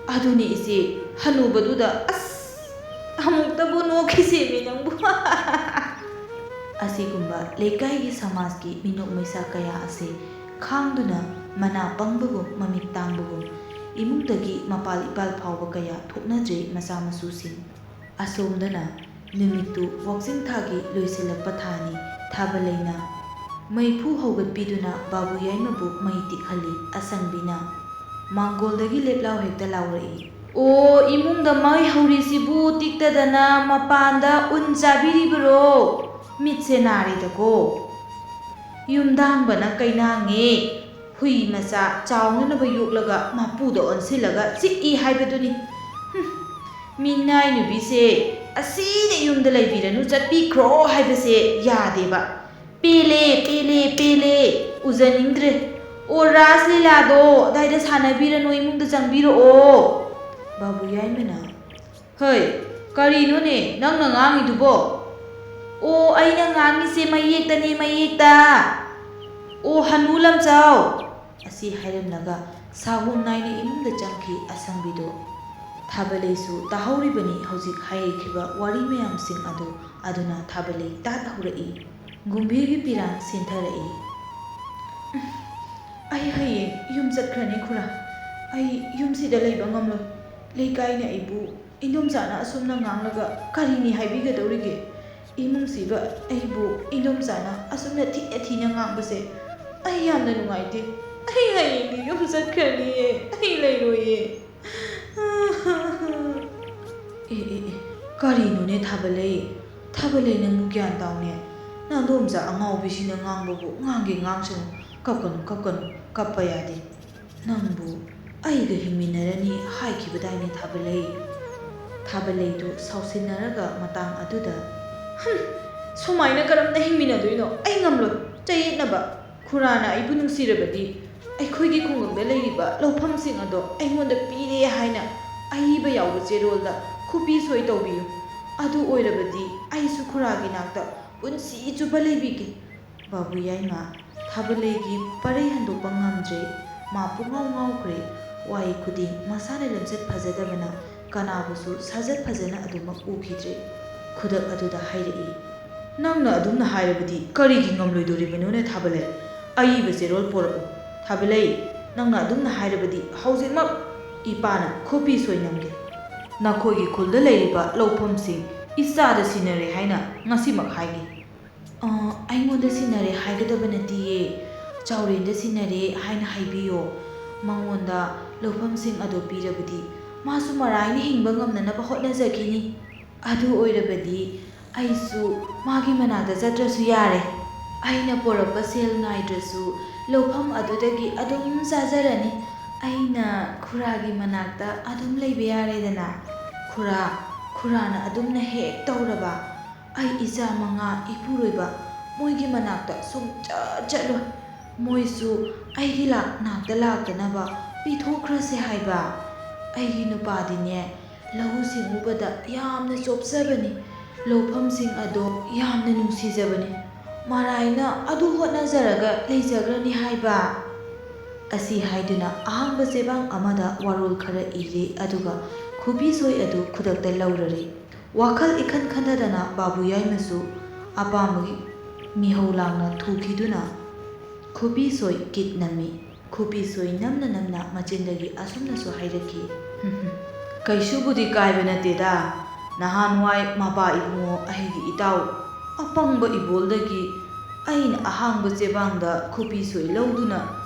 ꯑꯗꯨꯅꯤ ꯏꯆꯦ, ꯍꯅꯨꯕꯗꯨꯗ ꯑꯁ ꯑꯃꯨꯛꯇꯕꯨ ꯅꯣꯛꯈꯤꯁꯦꯃꯤ ꯅꯪꯕꯨ꯫ ꯑꯁꯤꯒꯨꯝꯕ ꯂꯩꯀꯥꯏꯒꯤ ꯁꯃꯥꯖꯀꯤ ꯃꯤꯅꯣꯛ ꯃꯩꯁꯥ ꯀꯌꯥ ꯑꯁꯤ ꯈꯥꯡꯗꯨꯅ ꯃꯅꯥ ꯄꯪꯕꯒꯨꯝ ꯃꯃꯤꯠ ꯇꯥꯡꯕꯒꯨꯝ ꯏꯃꯨꯡꯗꯒꯤ ꯃꯄꯥꯜ ꯏꯄꯥꯜ ꯐꯥꯎꯕ ꯀꯌꯥ ꯊꯣꯛꯅꯗ꯭ꯔꯦ ꯃꯆꯥ ꯃꯁꯨꯁꯤꯡ꯫ ꯑꯁꯣꯝꯗꯅ ꯅꯨꯃꯤꯠꯇꯨ ꯋꯥꯛꯆꯤꯡ ꯊꯥꯒꯤ ꯂꯣꯏꯁꯤꯜꯂꯛꯄ ꯊꯥꯅꯤ꯫ ꯊꯥꯕꯂꯩꯅ ꯃꯩꯐꯨ ꯍꯧꯒꯠꯄꯤꯗꯨꯅ ꯕꯥꯕꯨ ꯌꯥꯏꯃꯕꯨ ꯃꯩ ꯇꯤꯛꯍꯜꯂꯤ꯫ ꯑꯁꯪꯕꯤꯅ ꯃꯥꯡꯒꯣꯜꯗꯒꯤ ꯂꯦꯞꯂꯥꯎ ꯍꯦꯛꯇ ꯂꯥꯎꯔꯛꯏ꯫ "ꯑꯣ, ꯏꯃꯨꯡꯗ ꯃꯩ ꯍꯧꯔꯤꯁꯤꯕꯨ ꯇꯤꯛꯇꯗꯅ ꯃꯄꯥꯟꯗ ꯎꯟ ꯆꯥꯕꯤꯔꯤꯕꯔꯣ? ꯃꯤꯠꯁꯦ ꯅꯥꯔꯦꯗꯀꯣ!" ꯌꯨꯝꯗꯥꯡꯕꯅ ꯀꯩꯅꯥꯡꯉꯦ꯫ ꯍꯨꯏ ꯃꯆꯥ ꯆꯥꯎꯅꯅꯕ ꯌꯣꯛꯂꯒ ꯃꯄꯨꯗ ꯑꯣꯟꯁꯤꯜꯂꯒ ꯆꯤꯛꯏ ꯍꯥꯏꯕꯗꯨꯅꯤ꯫ ꯍꯨꯝ, ꯃꯤꯅꯥꯏ ꯅꯨꯄꯤꯁꯦ ꯑꯁꯤꯗ ꯌꯨꯝꯗ ꯂꯩꯕꯤꯔꯅꯨ, ꯆꯠꯄꯤꯈ꯭ꯔꯣ ꯍꯥꯏꯕꯁꯦ ꯌꯥꯗꯦꯕ꯫ "ꯄꯦꯜꯂꯦ, ꯄꯦꯜꯂꯦ, ꯄꯦꯜꯂꯦ, ꯎꯖꯅꯤꯡꯗ꯭ꯔꯦ꯫ ꯑꯣ, ꯔꯥꯁ ꯂꯤꯂꯥꯗꯣ ꯑꯗꯥꯏꯗ ꯁꯥꯟꯅꯕꯤꯔꯅꯨ, ꯏꯃꯨꯡꯗ ꯆꯪꯕꯤꯔꯛꯑꯣ"꯫ ꯕꯥꯕꯨ ꯌꯥꯏꯃꯅ, "ꯍꯩ, ꯀꯔꯤꯅꯣꯅꯦ ꯅꯪꯅ ꯉꯥꯡꯉꯤꯗꯨꯕꯣ?" "ꯑꯣ, ꯑꯩꯅ ꯉꯥꯡꯉꯤꯁꯦ ꯃꯌꯦꯛꯇꯅꯦ, ꯃꯌꯦꯛꯇ꯫ ꯑꯣ, ꯍꯅꯨ ꯂꯝꯆꯥꯎ"꯫ ꯑꯁꯤ ꯍꯥꯏꯔꯝꯂꯒ ꯁꯥꯒꯣꯝ ꯅꯥꯏꯅ ꯏꯃꯨꯡꯗ ꯆꯪꯈꯤ ꯑꯁꯪꯕꯤꯗꯨ꯫ ꯊꯥꯕꯂꯩꯁꯨ ꯇꯥꯍꯧꯔꯤꯕꯅꯤ ꯍꯧꯖꯤꯛ ꯍꯥꯏꯔꯤꯈꯤꯕ ꯋꯥꯔꯤ ꯃꯌꯥꯝꯁꯤꯡ ꯑꯗꯨ, ꯑꯗꯨꯅ ꯊꯥꯕꯂꯩ ꯇꯥꯠ ꯍꯧꯔꯛꯏ꯫ ꯒꯨꯝꯚꯤꯔꯒꯤ ꯄꯤꯔꯥꯡ ꯁꯤꯟꯊꯔꯛꯏ꯫ ꯑꯩ ꯍꯌꯦꯡ ꯌꯨꯝ ꯆꯠꯈ꯭ꯔꯅꯤ ꯈꯨꯔꯥ꯫ ꯑꯩ ꯌꯨꯝꯁꯤꯗ ꯂꯩꯕ ꯉꯝꯂꯣꯏ꯫ ꯂꯩꯀꯥꯏꯅ ꯑꯩꯕꯨ ꯏꯟꯗꯣꯝꯆꯥꯅ ꯑꯁꯨꯝꯅ ꯉꯥꯡꯂꯒ ꯀꯔꯤꯅꯤ ꯍꯥꯏꯕꯤꯒꯗꯧꯔꯤꯒꯦ? ꯏꯃꯨꯡꯁꯤꯕ ꯑꯩꯕꯨ ꯏꯟꯗꯣꯝꯆꯥꯅ ꯑꯁꯨꯝꯅ ꯊꯤꯅ ꯊꯤꯅ ꯉꯥꯡꯕꯁꯦ ꯑꯩ ꯌꯥꯝꯅ ꯅꯨꯡꯉꯥꯏꯇꯦ꯫ ꯑꯩ ꯍꯌꯦꯡꯗꯤ ꯌꯨꯝ ꯆꯠꯈ꯭ꯔꯅꯤꯌꯦ꯫ ꯑꯩ ꯂꯩꯔꯣꯏꯌꯦ꯫ ꯑꯦ, ꯑꯦ, ꯑꯦ, ꯀꯔꯤꯅꯣꯅꯦ ꯊꯥꯕꯂꯩ? ꯊꯥꯕꯂꯩ, ꯅꯪꯕꯨ ꯒ꯭ꯌꯥꯟ ꯇꯥꯎꯅꯦ꯫ ꯅꯪꯗꯣꯝꯆꯥ ꯑꯉꯥꯎꯕꯤꯁꯤꯅ ꯉꯥꯡꯕꯕꯨ ꯉꯥꯡꯒꯦ ꯉꯥꯡꯁꯅꯨ꯫ ꯀꯞꯀꯅꯨ, ꯀꯞꯀꯅꯨ, ꯀꯞꯄ ꯌꯥꯗꯦ꯫ ꯅꯪꯕꯨ ꯑꯩꯒ ꯍꯤꯡꯃꯤꯟꯅꯔꯅꯤ ꯍꯥꯏꯈꯤꯕꯗꯥꯏꯅꯦ ꯊꯥꯕꯂꯩ? ꯊꯥꯕꯂꯩꯗꯨ ꯁꯥꯎꯁꯤꯟꯅꯔꯒ ꯃꯇꯥꯡ ꯑꯗꯨꯗ, "ꯍꯨꯝ, ꯁꯨꯃꯥꯏꯅ ꯀꯔꯝꯅ ꯍꯤꯡꯃꯤꯟꯅꯗꯣꯏꯅꯣ? ꯑꯩ ꯉꯝꯂꯣꯏ ꯆꯌꯦꯠꯅꯕ꯫ ꯈꯨꯔꯥꯅ ꯑꯩꯕꯨ ꯅꯨꯡꯁꯤꯔꯕꯗꯤ ꯑꯩꯈꯣꯏꯒꯤ ꯈꯨꯡꯒꯪꯗ ꯂꯩꯔꯤꯕ ꯂꯧꯐꯝꯁꯤꯡ ꯑꯗꯣ ꯑꯩꯉꯣꯟꯗ ꯄꯤꯔꯦ ꯍꯥꯏꯅ ꯑꯏꯕ ꯌꯥꯎꯕ ꯆꯦꯔꯣꯜꯗ ꯈꯨꯄꯤ ꯁꯣꯏ ꯇꯧꯕꯤꯌꯨ꯫ ꯑꯗꯨ ꯑꯣꯏꯔꯕꯗꯤ ꯑꯩꯁꯨ ꯈꯨꯔꯥꯒꯤ ꯅꯥꯛꯇ ꯄꯨꯟꯁꯤ ꯆꯨꯞꯄ ꯂꯩꯕꯤꯒꯦ꯫" ꯕꯥꯕꯨ ꯌꯥꯏꯃ ꯊꯥꯕꯂꯩꯒꯤ ꯄꯔꯩ ꯍꯟꯗꯣꯛꯄ ꯉꯝꯗ꯭ꯔꯦ꯫ ꯃꯥ ꯄꯨꯡꯉꯥꯎ ꯉꯥꯎꯈ꯭ꯔꯦ꯫ ꯋꯥꯍꯩ ꯈꯨꯗꯤꯡ ꯃꯁꯥꯅ ꯂꯝꯆꯠ ꯐꯖꯗꯕꯅ ꯀꯅꯥꯕꯨꯁꯨ ꯁꯥꯖꯠ ꯐꯖꯅ ꯑꯗꯨꯃꯛ ꯎꯈꯤꯗ꯭ꯔꯦ꯫ ꯈꯨꯗꯛ ꯑꯗꯨꯗ ꯍꯥꯏꯔꯛꯏ, "ꯅꯪꯅ ꯑꯗꯨꯝꯅ ꯍꯥꯏꯔꯕꯗꯤ ꯀꯔꯤꯒꯤ ꯉꯝꯂꯣꯏꯗꯣꯔꯤꯕꯅꯣꯅꯦ ꯊꯥꯕꯂꯩ? ꯑꯏꯕ ꯆꯦꯔꯣꯜ ꯄꯣꯔꯛꯎ꯫ ꯊꯥꯕꯂꯩ, ꯅꯪꯅ ꯑꯗꯨꯝꯅ ꯍꯥꯏꯔꯕꯗꯤ ꯍꯧꯖꯤꯛꯃꯛ ꯏꯄꯥꯅ ꯈꯨꯄꯤ ꯁꯣꯏ ꯅꯝꯒꯦ꯫ ꯅꯈꯣꯏꯒꯤ ꯈꯨꯜꯗ ꯂꯩꯔꯤꯕ ꯂꯧꯐꯝꯁꯤꯡ ꯏꯆꯥꯗ ꯁꯤꯟꯅꯔꯦ ꯍꯥꯏꯅ ꯉꯁꯤꯃꯛ ꯍꯥꯏꯒꯦ꯫" "ꯑ, ꯑꯩꯉꯣꯟꯗ ꯁꯤꯟꯅꯔꯦ ꯍꯥꯏꯒꯗꯕ ꯅꯠꯇꯤꯌꯦ, ꯆꯥꯎꯔꯦꯟꯗ ꯁꯤꯟꯅꯔꯦ ꯍꯥꯏꯅ ꯍꯥꯏꯕꯤꯌꯣ꯫ ꯃꯉꯣꯟꯗ ꯂꯧꯐꯝꯁꯤꯡ ꯑꯗꯨ ꯄꯤꯔꯕꯗꯤ ꯃꯥꯁꯨ ꯃꯔꯥꯏꯅ ꯍꯤꯡꯕ ꯉꯝꯅꯅꯕ ꯍꯣꯠꯅꯖꯈꯤꯅꯤ꯫ ꯑꯗꯨ ꯑꯣꯏꯔꯕꯗꯤ ꯑꯩꯁꯨ ꯃꯥꯒꯤ ꯃꯅꯥꯛꯇ ꯆꯠꯇ꯭ꯔꯁꯨ ꯌꯥꯔꯦ꯫ ꯑꯩꯅ ꯄꯣꯔꯛꯄ ꯁꯦꯜ ꯉꯥꯏꯗ꯭ꯔꯁꯨ ꯂꯧꯐꯝ ꯑꯗꯨꯗꯒꯤ ꯑꯗꯨꯝ ꯆꯥꯖꯔꯅꯤ꯫ ꯑꯩꯅ ꯈꯨꯔꯥꯒꯤ ꯃꯅꯥꯛꯇ ꯑꯗꯨꯝ ꯂꯩꯕ ꯌꯥꯔꯦꯗꯅ꯫" "ꯈꯨꯔꯥ, ꯈꯨꯔꯥꯅ ꯑꯗꯨꯝꯅ ꯍꯦꯛ ꯇꯧꯔꯕ, ꯑꯩ ꯏꯆꯥ ꯃꯉꯥ ꯏꯄꯨꯔꯣꯏꯕ ꯃꯣꯏꯒꯤ ꯃꯅꯥꯛꯇ ꯁꯨꯡꯆꯠ ꯆꯠꯂꯣꯏ꯫ ꯃꯣꯏꯁꯨ ꯑꯩꯒꯤ ꯂꯥꯛ-, ꯅꯥꯛꯇ ꯂꯥꯛꯇꯅꯕ ꯄꯤꯊꯣꯛꯈ꯭ꯔꯁꯦ ꯍꯥꯏꯕ꯫ ꯑꯩꯒꯤ ꯅꯨꯄꯥꯗꯤꯅꯦ, ꯂꯧꯎ ꯁꯤꯡꯎꯕꯗ ꯌꯥꯝꯅ ꯆꯣꯞꯆꯕꯅꯤ꯫ ꯂꯧꯐꯝꯁꯤꯡ ꯑꯗꯣ ꯌꯥꯝꯅ ꯅꯨꯡꯁꯤꯖꯕꯅꯤ꯫ ꯃꯔꯥꯏꯅ ꯑꯗꯨ ꯍꯣꯠꯅꯖꯔꯒ ꯂꯩꯖꯈ꯭ꯔꯅꯤ ꯍꯥꯏꯕ꯫" ꯑꯁꯤ ꯍꯥꯏꯗꯨꯅ ꯑꯍꯥꯡꯕ ꯆꯦꯕꯥꯡ ꯑꯃꯗ ꯋꯥꯔꯣꯜ ꯈꯔ ꯏꯔꯦ, ꯑꯗꯨꯒ ꯈꯨꯕꯤ ꯁꯣꯏ ꯑꯗꯨ ꯈꯨꯗꯛꯇ ꯂꯧꯔꯔꯦ꯫ ꯋꯥꯈꯜ ꯏꯈꯟ ꯈꯟꯊꯗꯅ ꯕꯥꯕꯨ ꯌꯥꯏꯃꯁꯨ ꯑꯄꯥꯝꯕꯒꯤ ꯃꯤꯍꯧ ꯂꯥꯡꯅ ꯊꯨꯈꯤꯗꯨꯅ ꯈꯨꯕꯤ ꯁꯣꯏ ꯀꯤꯠ ꯅꯝꯃꯤ꯫ ꯈꯨꯕꯤꯁꯣꯏ ꯅꯝꯅ ꯅꯝꯅ ꯃꯆꯤꯟꯗꯒꯤ ꯑꯁꯨꯝꯅꯁꯨ ꯍꯥꯏꯔꯛꯈꯤ, "ꯀꯩꯁꯨꯕꯨꯗꯤ ꯀꯥꯏꯕ ꯅꯠꯇꯦꯗ꯫ ꯅꯍꯥꯟꯋꯥꯏ ꯃꯄꯥ ꯏꯕꯨꯡꯉꯣ ꯑꯩꯒꯤ ꯏꯇꯥꯎ ꯑꯄꯪꯕ ꯏꯕꯣꯜꯗꯒꯤ ꯑꯩꯅ ꯑꯍꯥꯡꯕ ꯆꯦꯕꯥꯡꯗ ꯈꯨꯕꯤꯁꯣꯏ ꯂꯧꯗꯨꯅ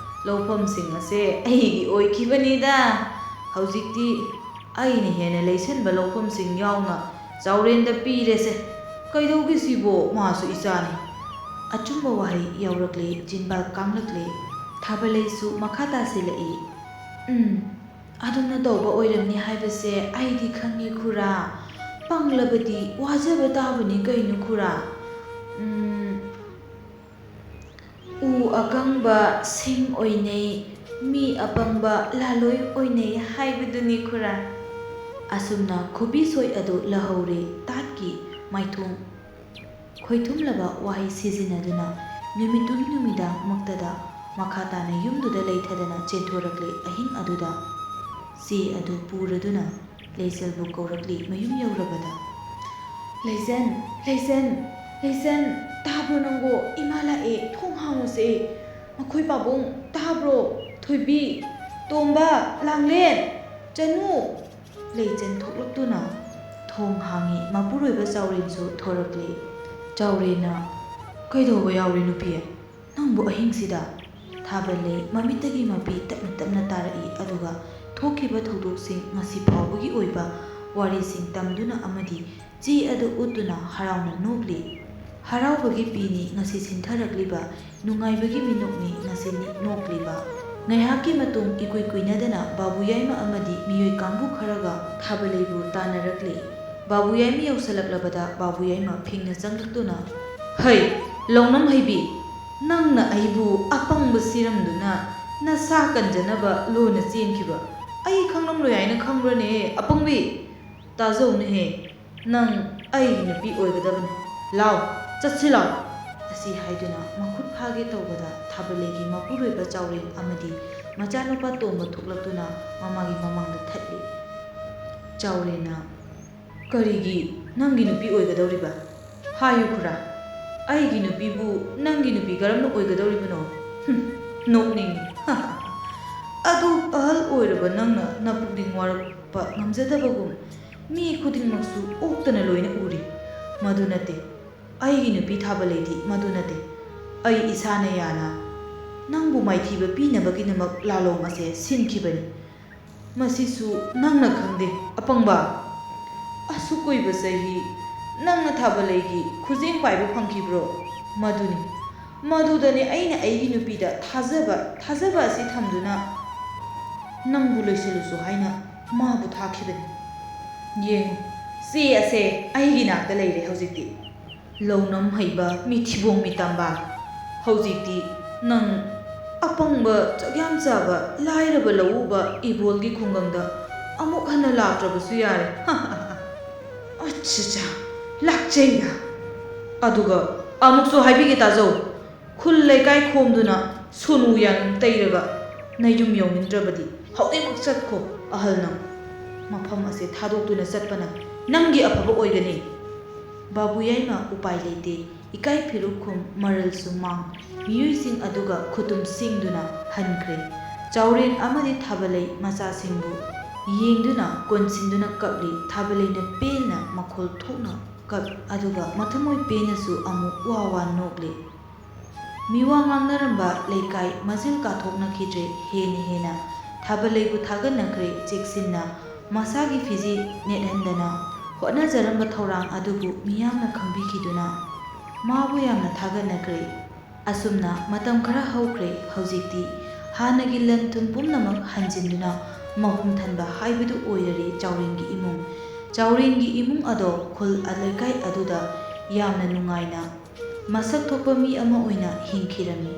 ꯂꯧꯐꯝꯁꯤꯡ ꯑꯁꯦ ꯑꯩꯒꯤ ꯑꯣꯏꯈꯤꯕꯅꯤꯗ꯫ ꯍꯧꯖꯤꯛꯇꯤ ꯑꯩꯅ ꯍꯦꯟꯅ ꯂꯩꯁꯟꯕ ꯂꯧꯐꯝꯁꯤꯡ ꯌꯥꯎꯅ ꯆꯥꯎꯔꯦꯟꯗ ꯄꯤꯔꯦꯁꯦ꯫ ꯀꯩꯗꯧꯒꯦ ꯁꯤꯕꯣ? ꯃꯥꯁꯨ ꯏꯆꯥꯅꯤ꯫" ꯑꯆꯨꯝꯕ ꯋꯥꯍꯩ ꯌꯥꯎꯔꯛꯂꯦ, ꯆꯤꯟꯕꯥꯜ ꯀꯥꯡꯂꯛꯂꯦ꯫ ꯊꯥꯕꯂꯩꯁꯨ ꯃꯈꯥ ꯇꯥꯁꯤꯜꯂꯛꯏ, "ꯎꯝ, ꯑꯗꯨꯝꯅ ꯇꯧꯕ ꯑꯣꯏꯔꯝꯅꯤ ꯍꯥꯏꯕꯁꯦ ꯑꯩꯗꯤ ꯈꯪꯉꯦ ꯈꯨꯔꯥ꯫ ꯄꯪꯂꯕꯗꯤ ꯋꯥꯖꯕ ꯇꯥꯕꯅꯤ ꯀꯩꯅꯣ ꯈꯨꯔꯥ꯫ ꯎꯝ, ꯎ ꯑꯀꯪꯕ ꯁꯤꯡ ꯑꯣꯏꯅꯩ, ꯃꯤ ꯑꯄꯪꯕ ꯂꯥꯂꯣꯏ ꯑꯣꯏꯅꯩ ꯍꯥꯏꯕꯗꯨꯅꯤ ꯈꯨꯔꯥ꯫" ꯑꯁꯨꯝꯅ ꯈꯨꯕꯤꯁꯣꯏ ꯑꯗꯨ ꯂꯧꯍꯧꯔꯦ꯫ ꯇꯥꯠꯀꯤ ꯃꯥꯏꯊꯣꯡ ꯈꯣꯏꯊꯨꯝꯂꯕ ꯋꯥꯍꯩ ꯁꯤꯖꯤꯟꯅꯗꯨꯅ ꯅꯨꯃꯤꯠꯇꯨꯒꯤ ꯅꯨꯃꯤꯗꯥꯡꯃꯛꯇꯗ ꯃꯈꯥ ꯇꯥꯅ ꯌꯨꯝꯗꯨꯗ ꯂꯩꯊꯗꯅ ꯆꯦꯟꯊꯣꯔꯛꯂꯦ꯫ ꯑꯍꯤꯡ ꯑꯗꯨꯗ ꯆꯦ ꯑꯗꯨ ꯄꯨꯔꯗꯨꯅ ꯂꯩꯖꯜꯕꯨ ꯀꯧꯔꯛꯂꯤ꯫ ꯃꯌꯨꯝ ꯌꯧꯔꯕꯗ, "ꯂꯩꯖꯟ, ꯂꯩꯖꯟ, ꯂꯩꯖꯟ, ꯇꯥꯕ꯭ꯔꯣ ꯅꯪꯕꯣ? ꯏꯃꯥ ꯂꯥꯛꯑꯦ, ꯊꯣꯡ ꯍꯥꯡꯉꯨꯁꯦ꯫ ꯃꯈꯣꯏ ꯄꯥꯕꯨꯡ, ꯇꯥꯕ꯭ꯔꯣ? ꯊꯣꯏꯕꯤ, ꯇꯣꯝꯕ, ꯂꯥꯡꯂꯦꯟ, ꯆꯅꯨ!" ꯂꯩꯆꯦꯟ ꯊꯣꯛꯂꯛꯇꯨꯅ ꯊꯣꯡ ꯍꯥꯡꯉꯤ꯫ ꯃꯄꯨꯔꯣꯏꯕ ꯆꯥꯎꯔꯦꯟꯁꯨ ꯊꯣꯔꯛꯂꯦ꯫ ꯆꯥꯎꯔꯦꯟꯅ, "ꯀꯩꯗꯧꯕ ꯌꯥꯎꯔꯦ ꯅꯨꯄꯤ? ꯅꯪꯕꯨ ꯑꯍꯤꯡꯁꯤꯗ?" ꯊꯥꯕꯜꯂꯩ ꯃꯃꯤꯠꯇꯒꯤ ꯃꯄꯤ ꯇꯞꯅ ꯇꯞꯅ ꯇꯥꯔꯛꯏ, ꯑꯗꯨꯒ ꯊꯣꯛꯈꯤꯕ ꯊꯧꯗꯣꯛꯁꯤꯡ, ꯉꯁꯤ ꯐꯥꯎꯕꯒꯤ ꯑꯣꯏꯕ ꯋꯥꯔꯤꯁꯤꯡ ꯇꯝꯗꯨꯅ ꯑꯃꯗꯤ ꯆꯦ ꯑꯗꯨ ꯎꯠꯇꯨꯅ ꯍꯔꯥꯎꯅ ꯅꯣꯛꯂꯤ꯫ ꯍꯔꯥꯎꯕꯒꯤ ꯄꯤꯅꯤ ꯉꯁꯤ ꯁꯤꯟꯊꯔꯛꯂꯤꯕ, ꯅꯨꯡꯉꯥꯏꯕꯒꯤ ꯃꯤꯅꯣꯛꯅꯤ ꯉꯁꯤ ꯅꯤ-, ꯅꯣꯛꯂꯤꯕ꯫ ꯉꯥꯏꯍꯥꯛꯀꯤ ꯃꯇꯨꯡ ꯏꯀꯨꯏ ꯀꯨꯏꯅꯗꯅ ꯕꯥꯕꯨ ꯌꯥꯏꯃ ꯑꯃꯗꯤ ꯃꯤꯑꯣꯏ ꯀꯥꯡꯕꯨ ꯈꯔꯒ ꯊꯥꯕꯂꯩꯕꯨ ꯇꯥꯟꯅꯔꯛꯂꯤ꯫ ꯕꯥꯕꯨ ꯌꯥꯏꯃ ꯌꯧꯁꯜꯂꯛꯂꯕꯗ ꯕꯥꯕꯨ ꯌꯥꯏꯃ ꯐꯤꯡꯅ ꯆꯪꯂꯛꯇꯨꯅ, "ꯍꯩ, ꯂꯧꯅꯝ ꯍꯩꯕꯤ, ꯅꯪꯅ ꯑꯩꯕꯨ ꯑꯄꯪꯕ ꯁꯤꯔꯝꯗꯨꯅ ꯅꯁꯥ ꯀꯟꯖꯅꯕ ꯂꯣꯟꯅ ꯆꯦꯟꯈꯤꯕ ꯑꯩ ꯈꯪꯂꯝꯂꯣꯏ ꯍꯥꯏꯅ ꯈꯪꯕ꯭ꯔꯅꯦ, ꯑꯄꯪꯕꯤ? ꯇꯥꯖꯧꯅꯦꯍꯦ, ꯅꯪ ꯑꯩꯒꯤ ꯅꯨꯄꯤ ꯑꯣꯏꯒꯗꯕꯅꯤ꯫ ꯂꯥꯎ, ꯆꯠꯁꯤ ꯂꯥꯎ!" ꯑꯁꯤ ꯍꯥꯏꯗꯨꯅ ꯃꯈꯨꯠ ꯐꯥꯒꯦ ꯇꯧꯕꯗ ꯊꯥꯕꯂꯩꯒꯤ ꯃꯄꯨꯔꯣꯏꯕ ꯆꯥꯎꯔꯦꯟ ꯑꯃꯗꯤ ꯃꯆꯥꯅꯨꯄꯥ ꯇꯣꯝꯕ ꯊꯣꯛꯂꯛꯇꯨꯅ ꯃꯃꯥꯒꯤ ꯃꯃꯥꯡꯗ ꯊꯠꯂꯤ꯫ ꯆꯥꯎꯔꯦꯟꯅ, "ꯀꯔꯤꯒꯤ ꯅꯪꯒꯤ ꯅꯨꯄꯤ ꯑꯣꯏꯒꯗꯧꯔꯤꯕ? ꯍꯥꯏꯌꯨ ꯈꯨꯔꯥ, ꯑꯩꯒꯤ ꯅꯨꯄꯤꯕꯨ ꯅꯪꯒꯤ ꯅꯨꯄꯤ ꯀꯔꯝꯅ ꯑꯣꯏꯒꯗꯧꯔꯤꯕꯅꯣ? ꯍꯨꯝ, ꯅꯣꯛꯅꯤꯡꯉꯤ꯫ ꯑꯗꯨ ꯑꯍꯜ ꯑꯣꯏꯔꯕ ꯅꯪꯅ ꯅꯄꯨꯛꯅꯤꯡ ꯋꯥꯔꯛꯄ ꯉꯝꯖꯗꯕꯒꯨꯝ ꯃꯤ ꯈꯨꯗꯤꯡꯃꯛꯁꯨ ꯑꯣꯛꯇꯅ ꯂꯣꯏꯅ ꯎꯔꯤ꯫ ꯃꯗꯨ ꯅꯠꯇꯦ꯫ ꯑꯩꯒꯤ ꯅꯨꯄꯤ ꯊꯥꯕꯂꯩꯗꯤ ꯃꯗꯨ ꯅꯠꯇꯦ꯫ ꯑꯩ ꯏꯁꯥꯅ ꯌꯥꯅ ꯅꯪꯕꯨ ꯃꯥꯏꯊꯤꯕ ꯄꯤꯅꯕꯒꯤꯗꯃꯛ ꯂꯥꯂꯣꯡ ꯑꯁꯦ ꯁꯤꯟꯈꯤꯕꯅꯤ꯫ ꯃꯁꯤꯁꯨ ꯅꯪꯅ ꯈꯪꯗꯦ, ꯑꯄꯪꯕ꯫ ꯑꯁꯨꯛ ꯀꯨꯏꯕ ꯆꯍꯤ ꯅꯪꯅ ꯊꯥꯕꯂꯩꯒꯤ ꯈꯨꯖꯦꯡ ꯄꯥꯏꯕ ꯐꯪꯈꯤꯕ꯭ꯔꯣ? ꯃꯗꯨꯅꯤ, ꯃꯗꯨꯗꯅꯤ ꯑꯩꯅ ꯑꯩꯒꯤ ꯅꯨꯄꯤꯗ ꯊꯥꯖꯕ, ꯊꯥꯖꯕ ꯑꯁꯤ ꯊꯝꯗꯨꯅ ꯅꯪꯕꯨ ꯂꯣꯏꯁꯤꯜꯂꯨꯁꯨ ꯍꯥꯏꯅ ꯃꯥꯕꯨ ꯊꯥꯈꯤꯕꯅꯤ꯫ ꯌꯦꯡꯉꯨ, ꯆꯦ ꯑꯁꯦ ꯑꯩꯒꯤ ꯅꯥꯛꯇ ꯂꯩꯔꯦ ꯍꯧꯖꯤꯛꯇꯤ꯫ ꯂꯧꯅꯝ ꯍꯩꯕ ꯃꯤꯊꯤꯕꯣꯡ ꯃꯤꯇꯝꯕ, ꯍꯧꯖꯤꯛꯇꯤ ꯅꯪ ꯑꯄꯪꯕ, ꯆꯥꯛꯌꯥꯝ ꯆꯥꯕ, ꯂꯥꯏꯔꯕ ꯂꯧꯎꯕ ꯏꯕꯣꯜꯒꯤ ꯈꯨꯡꯒꯪꯗ ꯑꯃꯨꯛ ꯍꯟꯅ ꯂꯥꯛꯇ꯭ꯔꯕꯁꯨ ꯌꯥꯔꯦ꯫ ꯑꯠꯆꯥ, ꯂꯥꯛꯆꯩꯅ꯫ ꯑꯗꯨꯒ ꯑꯃꯨꯛꯁꯨ ꯍꯥꯏꯕꯤꯒꯦ ꯇꯥꯖꯧ, ꯈꯨꯜ ꯂꯩꯀꯥꯏ ꯈꯣꯝꯗꯨꯅ ꯁꯣꯅꯨ ꯌꯥꯅꯨꯝ ꯇꯩꯔꯒ ꯅꯌꯨꯝ ꯌꯧꯅꯤꯡꯗ꯭ꯔꯕꯗꯤ ꯍꯧꯖꯤꯛꯃꯛ ꯆꯠꯈꯣ꯫ ꯑꯍꯜ ꯅꯪ, ꯃꯐꯝ ꯑꯁꯦ ꯊꯥꯗꯣꯛꯇꯨꯅ ꯆꯠꯄꯅ ꯅꯪꯒꯤ ꯑꯐꯕ ꯑꯣꯏꯒꯅꯤ꯫ ꯕꯥꯕꯨ ꯌꯥꯏꯃ ꯎꯄꯥꯏ ꯂꯩꯇꯦ, ꯏꯀꯥꯏ ꯐꯤꯔꯨꯛꯈꯨꯝ ꯃꯔꯜꯁꯨ ꯃꯥꯡ ꯃꯤꯑꯣꯏꯁꯤꯡ ꯑꯗꯨꯒ ꯈꯨꯇꯨꯝ ꯁꯤꯡꯗꯨꯅ ꯍꯟꯈ꯭ꯔꯦ꯫ ꯆꯥꯎꯔꯦꯟ ꯑꯃꯗꯤ ꯊꯥꯕꯂꯩ ꯃꯆꯥꯁꯤꯡꯕꯨ ꯌꯦꯡꯗꯨꯅ ꯀꯣꯟꯁꯤꯟꯗꯨꯅ ꯀꯞꯂꯤ꯫ ꯊꯥꯕꯂꯩꯅ ꯄꯦꯟꯅ ꯃꯈꯣꯜ ꯊꯣꯛꯅ ꯀꯞ ꯑꯗꯨꯒ ꯃꯊꯃꯣꯏ ꯄꯦꯟꯅꯁꯨ ꯑꯃꯨꯛ ꯋꯥ ꯋꯥ ꯅꯣꯛꯂꯤ꯫ ꯃꯤꯋꯥ ꯉꯥꯡꯅꯔꯝꯕ ꯂꯩꯀꯥꯏ ꯃꯁꯤꯜ ꯀꯥꯊꯣꯛꯅꯈꯤꯗ꯭ꯔꯦ꯫ ꯍꯦꯟꯅ ꯍꯦꯟꯅ ꯊꯥꯕꯂꯩꯕꯨ ꯊꯥꯒꯠꯅꯈ꯭ꯔꯦ꯫ ꯆꯦꯛꯁꯤꯟꯅ ꯃꯁꯥꯒꯤ ꯐꯤꯖꯤ ꯅꯦꯠꯍꯟꯗꯅ ꯍꯣꯠꯅꯖꯔꯝꯕ ꯊꯧꯔꯥꯡ ꯑꯗꯨꯕꯨ ꯃꯤꯌꯥꯝꯅ ꯈꯪꯕꯤꯈꯤꯗꯨꯅ ꯃꯥꯕꯨ ꯌꯥꯝꯅ ꯊꯥꯒꯠꯅꯈ꯭ꯔꯦ꯫ ꯑꯁꯨꯝꯅ ꯃꯇꯝ ꯈꯔ ꯍꯧꯈ꯭ꯔꯦ꯫ ꯍꯧꯖꯤꯛꯇꯤ ꯍꯥꯟꯅꯒꯤ ꯂꯟ ꯊꯨꯝ ꯄꯨꯝꯅꯃꯛ ꯍꯟꯖꯤꯟꯗꯨꯅ ꯃꯍꯨꯝ ꯊꯟꯕ ꯍꯥꯏꯕꯗꯨ ꯑꯣꯏꯔꯔꯦ ꯆꯥꯎꯔꯦꯟꯒꯤ ꯏꯃꯨꯡ꯫ ꯆꯥꯎꯔꯦꯟꯒꯤ ꯏꯃꯨꯡ ꯑꯗꯣ ꯈꯨꯜ ꯂꯩꯀꯥꯏ ꯑꯗꯨꯗ ꯌꯥꯝꯅ ꯅꯨꯡꯉꯥꯏꯅ ꯃꯁꯛ ꯊꯣꯛꯄ ꯃꯤ ꯑꯃ ꯑꯣꯏꯅ ꯍꯤꯡꯈꯤꯔꯝꯃꯤ꯫